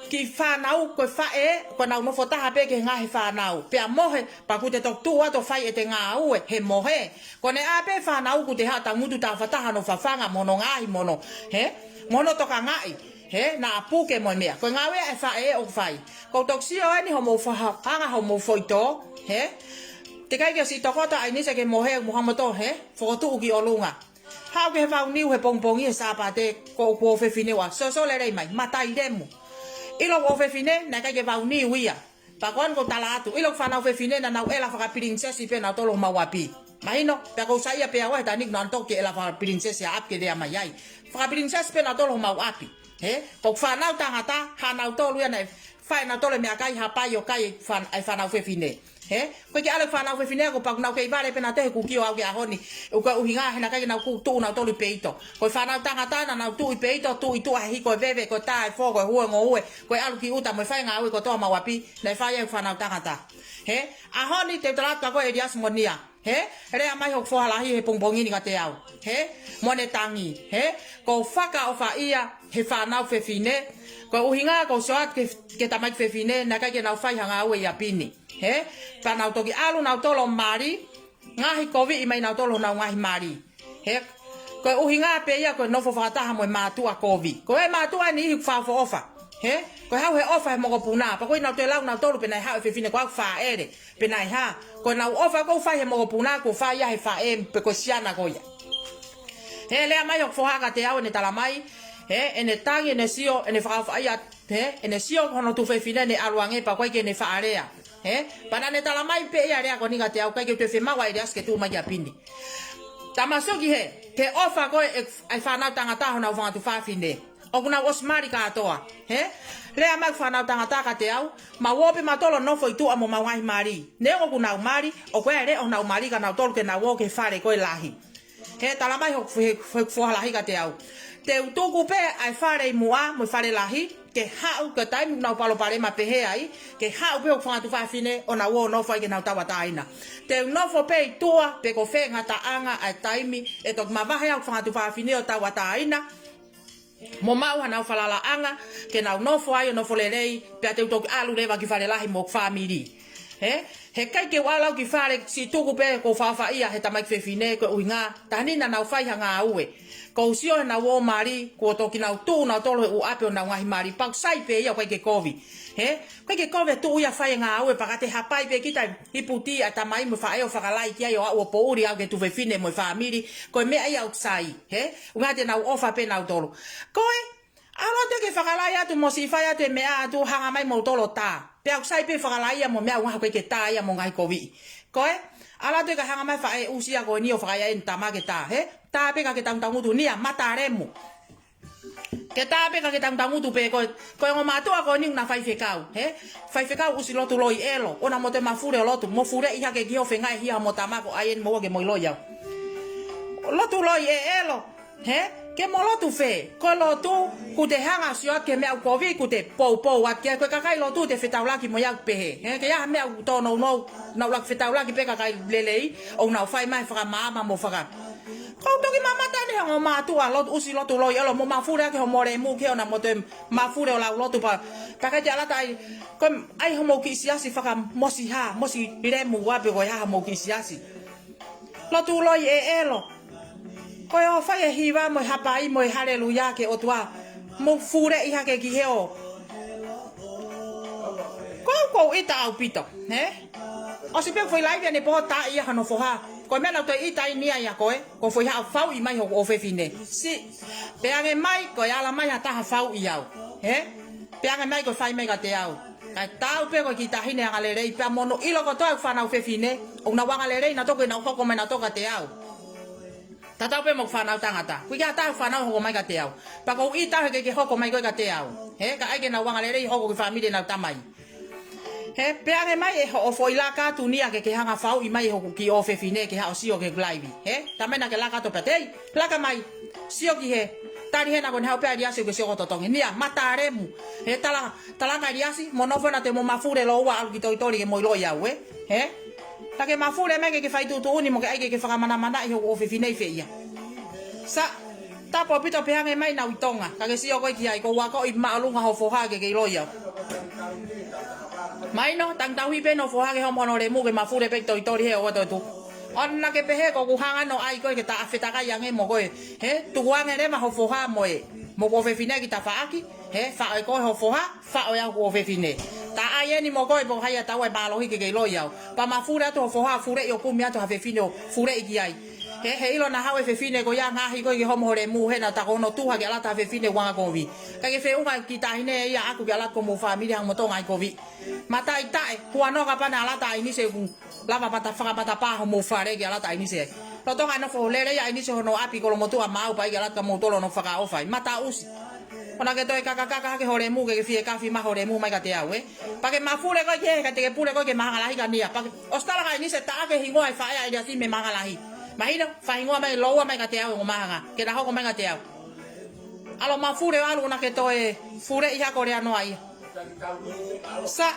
Kiʻi fānau, ko e faʻē, ko ʻenau nofo taha pē ki he ngaahi fānau. Pea mohe, pea kuo te toki tuʻu atu ʻo fai ʻete ngāue, he mohe. Ko ʻene ʻā pē fānau kuo te haʻu tangutu tafataha hono fafanga mo hono ngaohi mo hono, hē? Mo hono tokangaʻi. Hē, naʻa puke mo e meʻa. Ko e ngāue ʻa e faʻē ʻoku fai. ʻOku ou toki sio eni hoʻomou faha-, hanga hoʻomou foʻi tō. Hē? Teʻeki ai ke siʻi tokoto ʻAinise ke mohe mo hanga mo tō, hē? Fokotuʻu ki ʻolunga. Haʻu ki he vau niu he pongipongi he Sāpate, ko hoku ʻofefine ua. Siosio lelei mai, mataʻi lemu. ʻIlo hoku ʻofefine, naʻe ʻikai ke vau niu ia. Pea ko eni ʻoku ou tala atu, ʻilo hoku fānau fefine naʻa nau ʻela fakapilinisesi pē nautolu homau ʻapi. Mahino, pea ʻoku ou saiʻia pē au he taimi ni naʻa nau toki ʻela fakapilinisesi ʻa ʻapi ke lea mai ai. Fakapilinisesi pē nautolu homau ʻapi. Hē? Ko hoku fānau tangata, haʻanautolu ia naʻe fai ʻe nautolu e meʻakai, hapai ʻo kai e fān-, e fānau fefine. Hē? ʻOku ʻikai ke ʻalu e fānau fefine, ko e pau ke nau kei vale pē nautolu he kuo kio au ki he ʻaho ni. ʻOku ʻuhinga he naʻe ʻikai ke nau tuʻu nautolu ʻi peito. Ko e fānau tangata naʻa nau tuʻu ʻi peito, tuʻu ʻi tuʻa he hiko e veve, ko e tā e fō, ko e hū e ngoue, ko e ʻalu ki ʻuta mo e fai e ngāue kotoa homau ʻapi, naʻe fai ʻe he fānau tangata. Hē? ʻAho ni te u tala atu kia koe ʻEliasi mo Nia. He? Lea mai hoku foha lahi he pongipongi ni kiate au. He? Mo ʻene tangi. He? Ko e fakaʻofaʻia he fānau fefine. Ko e ʻuhinga ko e sio atu ki he, ki he tamaiki fefine, naʻe ʻikai ke nau fai ha ngāue ʻi ʻapi ni. He? Pea nau toki ʻalu nautolu ʻo mali, ngaohikoviʻi mai nautolu honau ngaahi mali. He? Ko e ʻuhinga pē ia ko e nofo fakataha mo e mātuʻa kovi. Ko e mātuʻa ni ʻoku fakaʻofoʻofa. He? Ko e haʻu he ʻofa he mokopuna. Pea ko ʻenau toe lau nautolu pe naʻe haʻu e fefine ko au fāʻele. Pe naʻe hā. Ko ʻenau ʻofa ʻoku fai he mokopuna, ʻoku fai ia he faʻē pe ko e siana ko ia. He lea mai hoku foha kiate au ʻene tala mai. He? ʻEne tangi, ʻene sio, ʻene fakaʻofaʻia. He? ʻEne sio hono tuofefine ʻene ʻalu ange pea ʻoku ʻikai ke ne faʻa lea. He? Pea naʻa ne tala mai pē ia e lea ko eni kiate au, ʻikai ke u toe fiemaʻu ʻa ʻEliasi ke tuʻu mai ki ʻapi ni. Tamasiʻi he, ke ʻofa ko ē ʻa e fānau tangata honau fanga tuofefine. ʻOku nau ʻosi mali kātoa. He? Lea mai e fānau tangata kiate au, mau ō pē mautolu ʻo nofo ʻi tuʻa mo homau ngaahi mali. Neongo ʻoku nau mali, ʻoku ʻi ai e leʻo honau mali kia nautolu ke nau ō ki he fale ko ē lahi. He tala mai hoku, he, hoku foha lahi kiate au. Te u tuku pē ʻa e fale ʻi muʻa mo e fale lahi, ke haʻu ki he taimi ʻoku nau palopalema pehē ai, ke haʻu pē hoku fanga tuofefine ʻo nau ō ʻo nofo ai ke nau tauʻatāina. Te u nofo pē ʻi tuʻa pe ko fē ngataʻanga ʻa e taimi ʻe toki mavahe ai hoku fanga tuofefine ʻo tauʻatāina. Mo maʻu hanau falalaʻanga, ke nau nofo ai ʻo nofo lelei, pea te u toki ʻalu leva ki fale lahi mo hoku fāmili. He? He ʻikai ke u ʻalu au ki fale, siʻi tuku pē ʻoku ou fakaʻofaʻia he tamaiki fefine ko e ʻuhinga, taha ni naʻa nau fai ha ngāue. Kuo u sio heʻenau ō mali, kuo toki nau tuʻu nautolu he ʻū ʻapi honau ngaahi mali, pea ʻoku sai pē ia ʻoku ʻikai ke kovi. He? ʻIkai ke kovi e tuʻu ia fai e ngāue, pea ka te hapai pē kita ʻi puti ʻa e tamai mo e faʻē ʻo fakalahi ki ai ʻo aʻu ʻo poʻuli au ki he tuofefine mo e fāmili, ko e meʻa ia ʻoku sai. He? ʻUhinga te nau ʻofa pē nautolu. Ko e, ʻalu atu ke fakalahi atu mo siʻi fai atu e meʻa atu hanga mai moutolu ʻo tā. Pea ʻoku sai pē fakalahi ia mo e meʻa ʻoku ʻikai ke tā ia mo e ngaahi kovi. Ko e, ʻalu atu ke hanga mai e faʻē ʻusi ia ko eni ʻo fakaʻai ʻene tama ke tā. He? Tā pē ka ke tangutangutu nia, mata lemu. Ke tā pē ka ke tangutangutu pē ko e, ko e ongo mātuʻa ko eni ʻoku na faifekau. He? Faifekau ʻusi lotu loi ʻelo. ʻOua naʻa mo toe mafule ʻo lotu. Mo fuleʻi hake ki hoʻo fengāueʻaki homo tama ko ʻai eni mo ua ke mo ʻilo ia. Lotu loi ʻelo. He? Ke mo lotu fē? Ko e lotu, ʻoku te hanga ʻo sio atu ki he meʻa ʻoku kovi, ʻoku te poupou atu ki ai, ko e kakai lotu te fetaulaki mo ia ʻoku pehē. He? Ke ʻi ai ha meʻa ʻoku tōnounou, nau ʻuluaki fetaulaki pē kakai lelei, ʻo nau fai mai fakamaama mo faka. Ko u toki mamata ni he ongo mātuʻa lotu ʻusi lotu loi ʻelo mo mafule ʻaki homo lemu ke ʻoua naʻa mo toe mafule ʻo lau lotu pea, pea ʻikai te ʻalata ai, ko e ʻai homo kiʻi siasi fakamosi hā, mosi lemu ua pe ko e hā homo kiʻi siasi. Lotu loi ʻelo. Ko e ʻofa e hiva mo e hapai mo e haleluia ki he ʻOtua. Mo fuleʻi hake ki he ʻo. Ko u, ko u ʻita ʻaupito, he? ʻOsi pē foʻi laivi ʻanepō tā ia hano foha. Ko e meʻa naʻa ku toe ʻita ai nia ia ko e, ko e foʻi haʻo fauʻi mai hoku ʻofefine. Siʻi, pehē ange mai, ko e ala mai ha taha fauʻi au. He? Pehē ange mai ko e fai mai kiate au. Kae tau pē ko e kiʻi taʻahine angalelei, pea mo hono ʻilo kotoa ʻeku fānau fefine, ʻoku nau angalelei nautolu ʻi heʻenau hoko mai nautolu kiate au. Tatau pē mo e fānau tangata. ʻOku ʻikai ha taha fānau hoko mai kiate au. Pea ko u ʻita he ʻikai ke hoko mai ko ē kiate au. He, ka ʻai ke nau angalelei hoko ki he fāmili ʻenau tamai. He, pehē ange mai ʻe hoʻo foʻi laka atu nia ke ke hanga fauʻi mai hoku kiʻi ʻofefine ke haʻu ʻo sio ki heʻeku laivi. He, talamai naʻa ke laka atu pea tei, laka mai, sio ki he, tali hena ko eni haʻu pē ʻa ʻEliasi ke sio ko e totongi. Nia, mata lemu. He, tala, talanga ʻEliasi, mo nofo naʻa te mo mafule lōua ʻalu ki Toitoli ke mo ʻilo ia ue. He, ka ke mafule mai ke ke fai tuʻutuʻuni mo ke ʻai ke ke fakamanamanaʻi hoku ʻofefine ʻi fē ia. Sa, tapu ʻaupito pehē ange mai naʻa u ʻi Tonga. Ka ke sio ko ē ki ai, ko u akoʻi māʻolunga hoʻo foha ke ke ʻilo ia. Mahino, tangutu pē hono foha ke homo hono lemu ke mafule pē ki Toitoli he ʻoua toe tuku. ʻOua naʻa ke pehē ko ʻeku hanga ʻo ʻai ko ē ke ta fetakai ange mo koe. He, tuku ange leva hoʻo foha mo e, mo hoku ʻofefine ki tafaʻaki. He, faʻo ʻe koe hoʻo foha, faʻo ʻe au hoku ʻofefine. Ta ʻai eni mo koe pe ko hai ʻa taua ʻe mālohi ke ke ʻilo ia. Pea mafule atu hoʻo foha, fuleʻi ʻo kumi atu ha fefine ʻo fuleʻi ki ai. He, he ʻilo naʻa haʻu e fefine ko ia ngaohi ko ē ki homo hoʻo lemu he naʻa ta ko hono tuha ke ʻalu atu ha fefine ʻoku angakovi. ʻIkai ke feʻunga e kiʻi taʻahine ia ʻaʻaku ke ʻalu atu ki homou fāmili hangē ko hoʻo ngaahi kovi. Mataʻitaʻe, huanoa kapau naʻe ʻalu atu ʻa ʻInise ʻoku lava mata, fakamatapā homou fale ke ʻalu atu ʻa ʻInise ai. Lolotonga e nofo lelei ʻa ʻInise hono ʻapi Kolomotuʻa maʻu pea ʻikai ke ʻalu atu kia moutolu hono fakaʻofa ai. Mataʻusi. ʻOua naʻa ke toe kakakaka hake hoʻo lemu ke ke fiekafi mai hoʻo lemu mai kiate au, ē? Pea ke mafule koe ki he, ka te ke pule koe ki he Mahanga Lahi ka nia. Pea ke, ʻosi tala kia ʻInise taʻaki e hingoa e faʻē ʻa ʻEliasi mei he Mahanga Lahi. Mahino, fai hingoa mai lōua mai kiate au e ongo Mahanga. Ke na hoko mai kiate au. ʻAlu mafule ʻo ʻalu ʻo naʻa ke toe fuleʻi hake ʻo lea noa ia. Sa,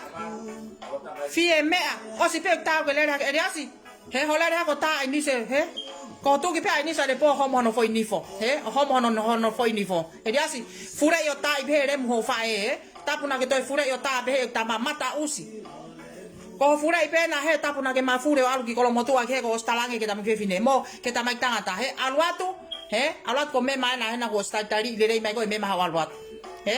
fie meʻa, ʻosi pē ʻeku tau ke lele hake ʻEliasi. He hoʻo lele hako tā ʻAinise, he? Ko tuki pē ʻAinise ʻanepō homo hono foʻi nifo, he? Homo hono, hono foʻi nifo. ʻEliasi, fuleʻi ʻo taaʻi pē he lemu hoʻo faʻē, he? Tapu naʻa ke toe fuleʻi ʻo tā pē he tama mataʻusi. Ko hoʻo fuleʻi pē ena he tapu naʻa ke mafuli ʻo ʻalu ki Kolomotuʻa ki he ko ʻosi talaange ke tamaiki fefine mo ke tamaiki tangata, he? ʻAlu atu, he? ʻAlu atu ko mema ena he naʻa ko ʻosi talitali lelei mai ko e mema haʻu ʻalu atu. He?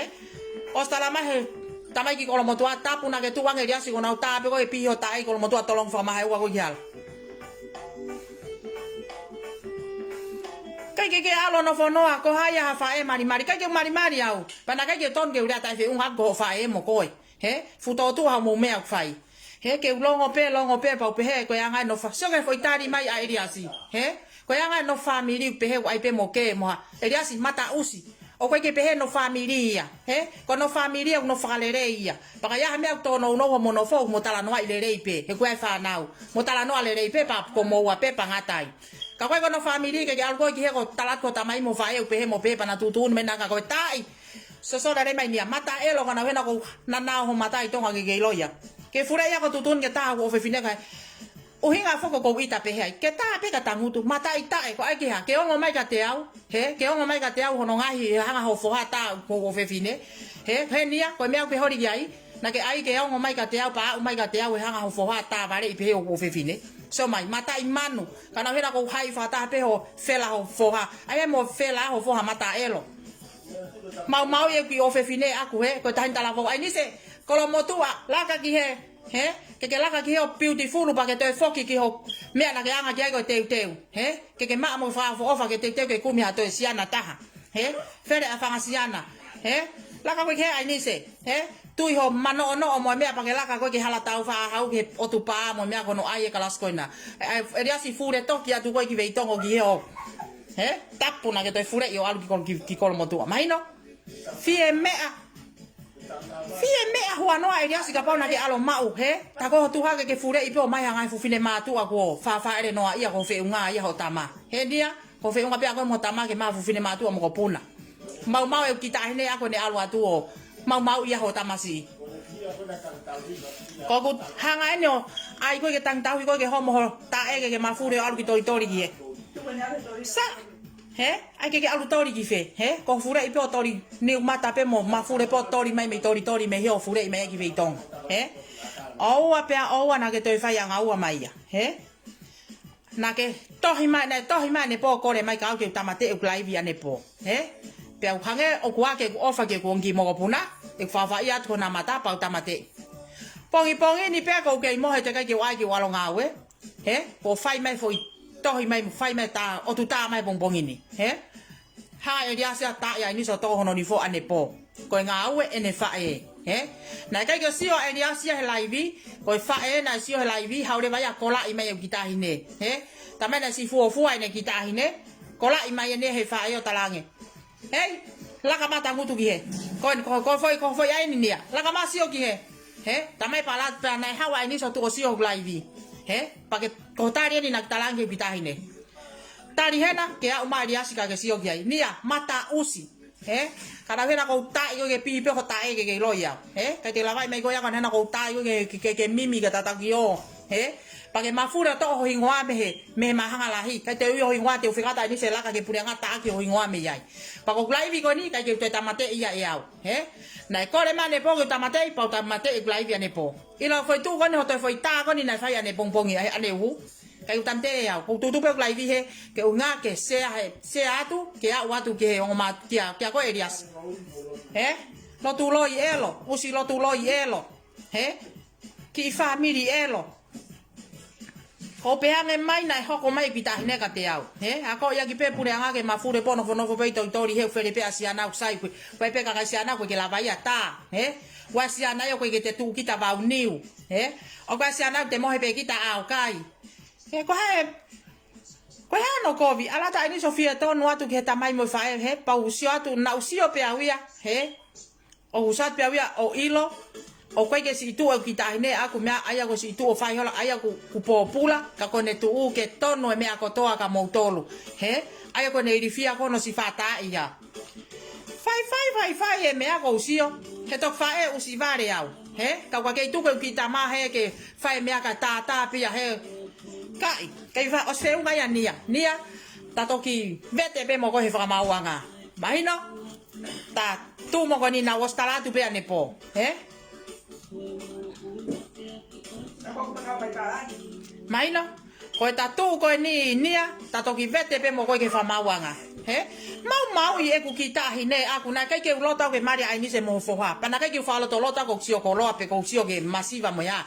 ʻOsi tala mai he tamaiki Kolomotuʻa, tapu naʻa ke tuʻu ange ʻEliasi ko nau tā pē ko e pihi ʻo tā ʻi Kolomotuʻa tolongi fakamaheua ko e ki hala. ʻIkai ke ke ʻalu ʻo nofo noa, ko hai ha faʻē malimali, ʻikai ke malimali au. Pea naʻe ʻikai ke tonu ke u lea taʻefeʻunga ko hoʻo faʻē mo koe. He? Fuʻu tōtuʻa hoʻomou meʻa ʻoku fai. He ke u longo pē, longo pē, pau pē he, ko e anga ʻenau fa-, sio ki he foʻi tali mai ʻa ʻEliasi. He? Ko e anga ʻenau fāmili ʻoku pehē ʻoku ʻai pē mo ke mo ha. ʻEliasi mataʻusi. ʻOku ʻikai ke pehē ʻenau fāmili ia. He? Ko ʻenau fāmili ia, ʻoku nau fakalelei ia. Pea ka ʻi ai ha meʻa ʻoku tōnounou hoʻomo nofo, mo talanoaʻi lelei pē. He ko e fānau. Mo talanoa lelei pē, pea ko moua pē, pea ngata ai. Ka ko e ko ʻenau fāmili, ke ke ʻalu koe ki he ko e tala ko e tamai mo e faʻē ʻoku pehē mo pehē, pea na tuʻutuʻuni mai na ka ko e taaʻi. Sosola lelei mai Nia, mataʻelo ka nau hena ko nana ho mata ʻi Tonga ke ke ʻilo ia. Ke fuleʻi ia ko tuʻutuʻuni ke tā hoku ʻofefine ka. ʻUhinga foki ʻoku ou ʻita pehē ai. Ke tā pē ka tangutu, mataʻitaʻe, ko e ʻai ke hā, ke ongo mai kiate au, he, ke ongo mai kiate au hono ngaahi, he hanga hoʻo foha tā hoku ʻofefine. He, he Nia, ko e meʻa ʻoku ke holi ki ai, naʻa ke ʻai ke ongo mai kiate au, pea aʻu mai kiate au, he hanga hoʻo foha tā valeʻi pē hoku ʻofefine. Sio mai, mataʻi manu, ka nau hena ko hai fakataha pē hoʻo fela hoʻo foha. ʻAi he mo fela hoʻo foha mataʻelo. Maumauʻi e kiʻi ʻofefine ʻaku he, ko e taʻahine talavou ʻAinise, Kolomotuʻa, laka ki he, he, ke ke laka ki he ʻo beautiful pea ke toe foki ki hoʻo meʻa naʻa ke anga ki ai ko e teuteu, he, ke ke maʻa mo fakaʻofoʻofa ke teuteu ke kumi ha toe siana taha, he, fele ʻa e fanga siana, he, laka koe ki he ʻAinise, he, tui hoʻo manoʻonoʻo mo e meʻa pea ke laka koe ki he hala tau faʻahau ki he ʻotu pā mo e meʻa ko hono ʻai e kalasi ko ena. ʻE, ʻe, ʻEliasi fule toki atu koe ki Veitongo ki he ʻo, he, tapu naʻa ke toe fuleʻi ʻo ʻalu ki Kolo-, ki, ki Kolomotuʻa. Mahino? Fie meʻa. Fie meʻa huanoa ʻEliasi kapau naʻa ke ʻalu ʻo maʻu, he? Tā ko hoʻo tuha ke ke fuleʻi pē ʻo ʻomai ha ngaahi fefine mātuʻa kuo fāfāʻele noa ia ko e feʻunga ia hoʻo tama. He Nia, ko e feʻunga pē ʻa koe mo hoʻo tama ke maʻu ha fefine mātuʻa mo ko Puna. Maumau e kiʻi taʻahine ʻaku ʻene ʻalu atu ʻo maumauʻi ia hoʻo tamasiʻi. Ko ʻeku hanga eni ʻo ʻai koe ke tangitauhi koe ke homo hoʻo taʻe ke ke mafuli ʻo ʻalu ki Tolitoli ki he. Sa, he? ʻAi ke ke ʻalu toli ki fē, he? Ko e fuleʻi pē ʻo toli, niu mata pē mo mafuli pē ʻo toli mai mei Tolitoli mei he ʻo fuleʻi mai ki Veitongo, he? ʻOua pea ʻoua naʻa ke toe fai ʻanga ua mai ia, he? Naʻa ke tohi mai, naʻe tohi mai ʻanepō kole mai ka au ke u tāmateʻi ʻeku laivi ʻanepō, he? Pea u hangē ʻoku ake ʻeku ʻofa ki heʻeku ongo kiʻi mokopuna, ʻeku faʻufaʻia atu ko hona mata pea u tāmateʻi. Pongipongi ni pea ʻoku ou kei mohe teʻeki ai ke u ʻai ke u ʻalu ʻo ngāue, he? Ko e fai mai foʻi tohi mai, fai mai tā, ʻotu tā mai pongipongi ni, he? Hanga ʻe ʻEliasi ʻo tā ʻa ʻAinise ʻo tō hono nifo ʻanepō. Ko e ngāue ʻene faʻē, he? Naʻe ʻikai ke sio ʻa ʻEliasi ia he laivi, ko e faʻē naʻe sio he laivi, haʻu leva ia ʻo kolaʻi mai ʻeku kiʻi taʻahine, he? Talamai naʻe siʻi fuofua ʻene kiʻi taʻahine, kolaʻi mai ʻene he faʻē ʻo talaange, hei, laka mai tangutu ki he. Ko, ko, ko e foʻi, ko e foʻi ʻai ni ia. Laka mai sio ki he. He, talamai pala, pea naʻe haʻu ʻa ʻAinise ʻo tuʻu ʻo sio hoku laivi. He, pea ke, ko e tali eni naʻa ke talaange ki he kiʻi taʻahine. Tali hena, ke aʻu mai ʻa ʻEliasi ka ke sio ki ai. Nia, mataʻusi. He, ka nau hena ʻoku ou taaʻi koe ke pihi pē hoʻo taʻe ke ke ʻilo ia. He, ʻikai te lava mai koe ia ka nau hena ʻoku ou taaʻi koe ke, ke, ke, ke mimi ka tataki ʻo. He, pea ke mafuli ʻo toʻo ho hingoa mei he, mei he māhanga lahi. ʻIkai te u ʻi ho hingoa te u fekata ʻAinise laka ke puleʻanga taʻaki ho hingoa mei ai. Pea ko ʻeku laivi ko eni, ʻikai ke u toe tāmateʻi ia ʻe au. He, naʻe kole mai ʻanepō ke u tāmateʻi, pea u tāmateʻi ʻeku laivi ʻanepō. ʻIlo foʻi tuʻu ko eni hoʻo toe foʻi tā ko eni naʻe fai ʻanepō pongipongi, ʻa e, ʻaneuhu. ʻIkai u tāmateʻi ʻe au, ko e tuʻutuʻu pē ʻeku laivi he, ke u ngā ke sea he, sea atu, ke aʻu atu ki he ongo mā, kia, kia koe ʻEliasi. He? Lotu loi ʻelo, ʻusi lotu loi ʻelo. He? Kiʻi fāmili ʻelo. Ko e pehē ange mai naʻe hoko mai e kiʻi taʻahine kiate au. He? Ako ia ki pē puleʻanga ke mafuli pē ʻo nofonofo pē ʻi Tolitoli he ʻoku fele pē ʻa siana ʻoku sai ko e, ko e pē kakai siana ʻoku ʻikai ke lava ia tā. He? ʻOku ʻi ai siana ia ʻoku ʻikai ke te tuʻu kita vau niu. He? ʻOku ʻi ai siana ʻoku te mohe pē kita ʻaukai. He, ko e hā, ko e hā hono kovi, ʻalu atu ʻa ʻAinise ʻo fie tonu atu ki he tamai mo e faʻē, he, pea u sio atu, naʻa ku sio pē au ia, he, ʻoku ou sio atu pē au ia ʻo ʻilo, ʻoku ʻikai ke siʻi tuʻu ʻeku kiʻi taʻahine ʻaku meʻa, ʻa ia ko e siʻi tuʻu ʻo fai hola, ʻa ia ʻoku, ʻoku pōpula, ka ko ʻene tuʻu ke tonu e meʻa kotoa kia moutolu, he, ʻa ia ko ʻene ilifia ko hono siʻi fātaʻi ia. Fai, fai, fai, fai e meʻa ʻoku ou sio, he toki faʻē ʻusi vale au, he, ka ʻoku ʻikai ke tuku ʻeku kiʻi tama he ke fai e meʻa ka tātā pē ia he, Kae, kae fa, ʻosi feʻunga ia Nia. Nia, ta toki vete pē mo koe he fakamaauʻanga. Mahino? Ta tuʻu mo koe ni naʻa ʻosi tala atu pē ʻanepō. Hē? Mahino? Ko e ta tuʻu ko eni Nia, ta toki vete pē mo koe ki he fakamaauʻanga. Hē? Maumauʻi ʻeku kiʻi taʻahine ʻaku naʻe ʻikai ke u loto au ke mali ʻa ʻAinise mo hoʻo foha. Pea naʻe ʻikai ke u fakalotoloto au ko e sio koloa pe ko e sio ki he masiva mo ia.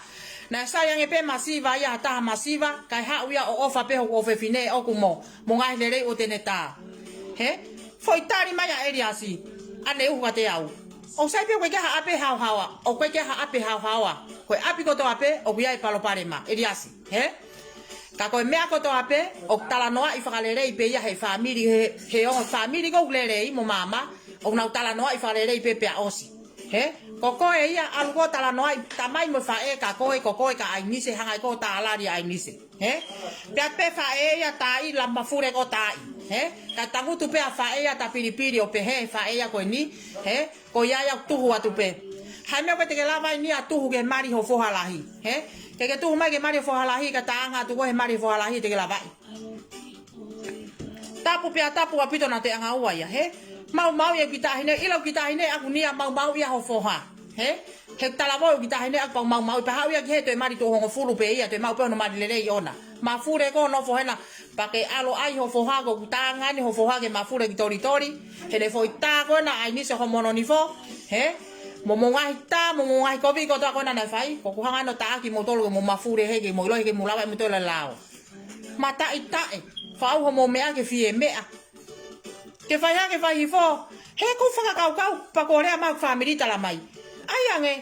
Naʻe sai ange pē masiva ia ha taha masiva, kae haʻu ia ʻo ʻofa pē hoku ʻofefine ʻoku mo, mo ngaahi lelei ʻo tene tā. Hē? Foʻi tali mai ʻa ʻEliasi, ʻaneuhu kiate au. ʻOku sai pē ʻoku ʻikai ke ha ʻapi haohaoa, ʻoku ʻikai ke ha ʻapi haohaoa. Ko e ʻapi kotoa pē, ʻoku ʻi ai e palopalema, ʻEliasi. Hē? Ka ko e meʻa kotoa pē, ʻoku talanoaʻi fakalelei pē ia he fāmili, he, he ongo fāmili ʻoku lelei mo maama, ʻoku nau talanoaʻi fakalelei pē pea ʻosi. Hē? Ko koe ia ʻalu koe talanoaʻi tamai mo faʻē ka koe, ko koe ka ʻAinise, hanga ʻe koe ʻo tālali ʻa ʻAinise. Hē? Pea pē faʻē ia tāʻi la mafule ko tāʻi. Hē? Ka tangutu pē ʻa faʻē ia ta pilipili ʻo pehē faʻē ia ko eni. Hē? Ko ia ia tuhu atu pē. Hai meʻa ko e te ke lava ai Nia tuhu ke mali hoʻo foha lahi. Hē? Ke ke tuhu mai ke mali hoʻo foha lahi, ka ta anga atu koe he mali hoʻo foha lahi te ke lava ai. Tapu pea tapu ʻaupito naʻa te anga ua ia, hē? Maumauʻi ʻeku kiʻi taʻahine, ʻilo kiʻi taʻahine ʻaku Nia maumauʻi ia hoʻo foha. Hē? He talavou kiʻi taʻahine ʻaku pau maumauʻi pea haʻu ia ki hē toe mali tuʻo hongofulu pē ia, toe maʻu pē hono mali lelei ʻona. Mafule koe nofo hena, pea ke ʻalu ʻai hoʻo foha ko ʻeku tā ange ni hoʻo foha ke mafule ki tolitoli. He ne foʻi tā ko ena ʻAinise hoʻo mono nifo. Hē? Mo mo ngaahi tā, mo mo ngaahi kovi kotoa ko ena naʻe fai. Ko ʻeku hanga ʻo taʻaki moutolu ke mo mafule he ke mo ʻiloʻi he ke mo lava ʻe moutolu e lao. Mataʻitaʻe, fau hoʻomou meʻa ke fie meʻa. Ke fai hake fai hifo, he ʻoku ou fakakaukau pea ko e lea mai ʻeku fāmili tala mai. ʻAi ange,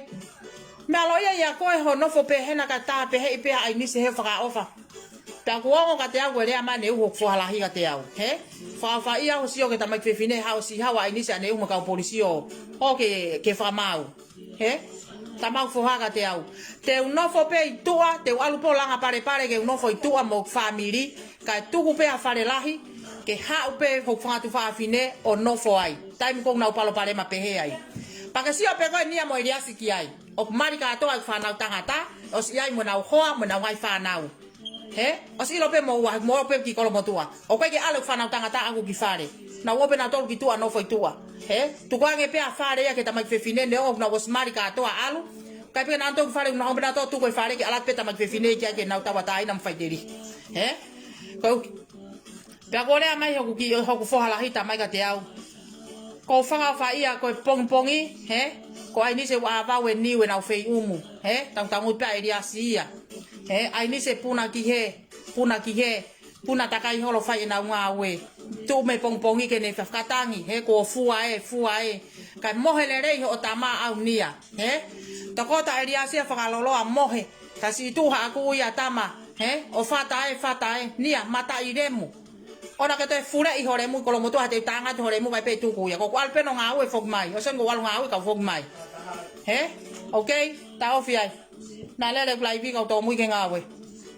meʻa loa ia ia ko e hoʻo nofo pē hena ka ta pehē ʻi pē ʻa ʻAinise he fakaʻofa. Pea ʻoku ongo kiate au ko e lea mai ʻaneuhu hoku foha lahi kiate au. Hē? Fakaʻofaʻia hoʻo sio ki he tamaiki fefine haʻu ʻo siʻi haʻu ʻa ʻAinise ʻaneuhu mo e kau polisi ʻo, ʻo ke, ke fakamaau. Hē? Tamau foha kiate au. Te u nofo pē ʻi tuʻa, te u ʻalu pē ʻo langa palepale ke u nofo ʻi tuʻa mo hoku fāmili, kae tuku pē ʻa e fale lahi, ke haʻu pē hoku fanga tuofāfine ʻo nofo ai. Taimi ʻoku nau palopalema pehē ai. Pea ke sio pē koe Nia mo ʻEliasi ki ai. ʻOku mali kātoa ʻeku fānau tangata, ʻosi ʻi ai mo ʻenau hoa, mo ʻenau ngaahi fānau. Hē? ʻOsi ʻilo pē mo ua, mo pē ki Kolomotuʻa. ʻOku ʻikai ke ʻalu e fānau tangata ʻaku ki fale. Nau ō pē nautolu ki tuʻa nofo ʻi tuʻa. Hē? Tuku ange pē ʻa e fale ia ki he tamaiki fefine neongo ʻoku nau ʻosi mali kātoa ʻalu. Kae pē ke nau ō ki fale, nau ō pē nautolu tuku e fale ke ʻalu atu pē tamaiki fefine ki ai ke nau tauʻatāina mo faʻiteliha. Hē? Ko e Pea ko e lea mai hoku kiʻi, hoku foha lahi tala mai kiate au. ʻOku ou fakaʻofaʻia ko e pongipongi, hē? Ko ʻAinise ua avau e niu ʻenau feiʻumu, hē? Tangutangutu pē ʻa ʻEliasi ia. Hē? ʻAinise puna ki hē, puna ki hē, puna takai holo fai ʻenau ngāue. Tuʻu mei he pongipongi ke ne fakatangi, hē? Kuo fua ē, fua ē. Kae mohe lelei hoʻo tama ʻaʻau Nia, hē? Tokoto ʻa ʻEliasi ia fakaloloa mohe. Ka siʻi tuʻu haʻaku ia tama, hē? ʻO fata ē, fata ē, Nia, mataʻi lemu. ʻOua naʻa ke toe fuleʻi ho lemu ʻi Kolomotuʻa, te u tangata ho lemu kae pē tuku ia. Ko ʻeku ʻalu pē ʻo ngāue foki mai. ʻOsi ʻeku ʻalu ngāue kau foki mai. Hē? Okay? Taʻofi ai. Naʻa lele ʻeku laivi kau tōmui ke ngāue.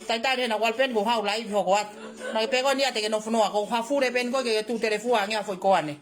Talitali hena ʻeku ʻalu pē ʻo haʻu laivi hoko atu. Naʻa ke pē ko eni ʻa te ke nofo noa. Ko ha fule pē ko ke ke tuʻu telefua ange ʻa foʻi koane.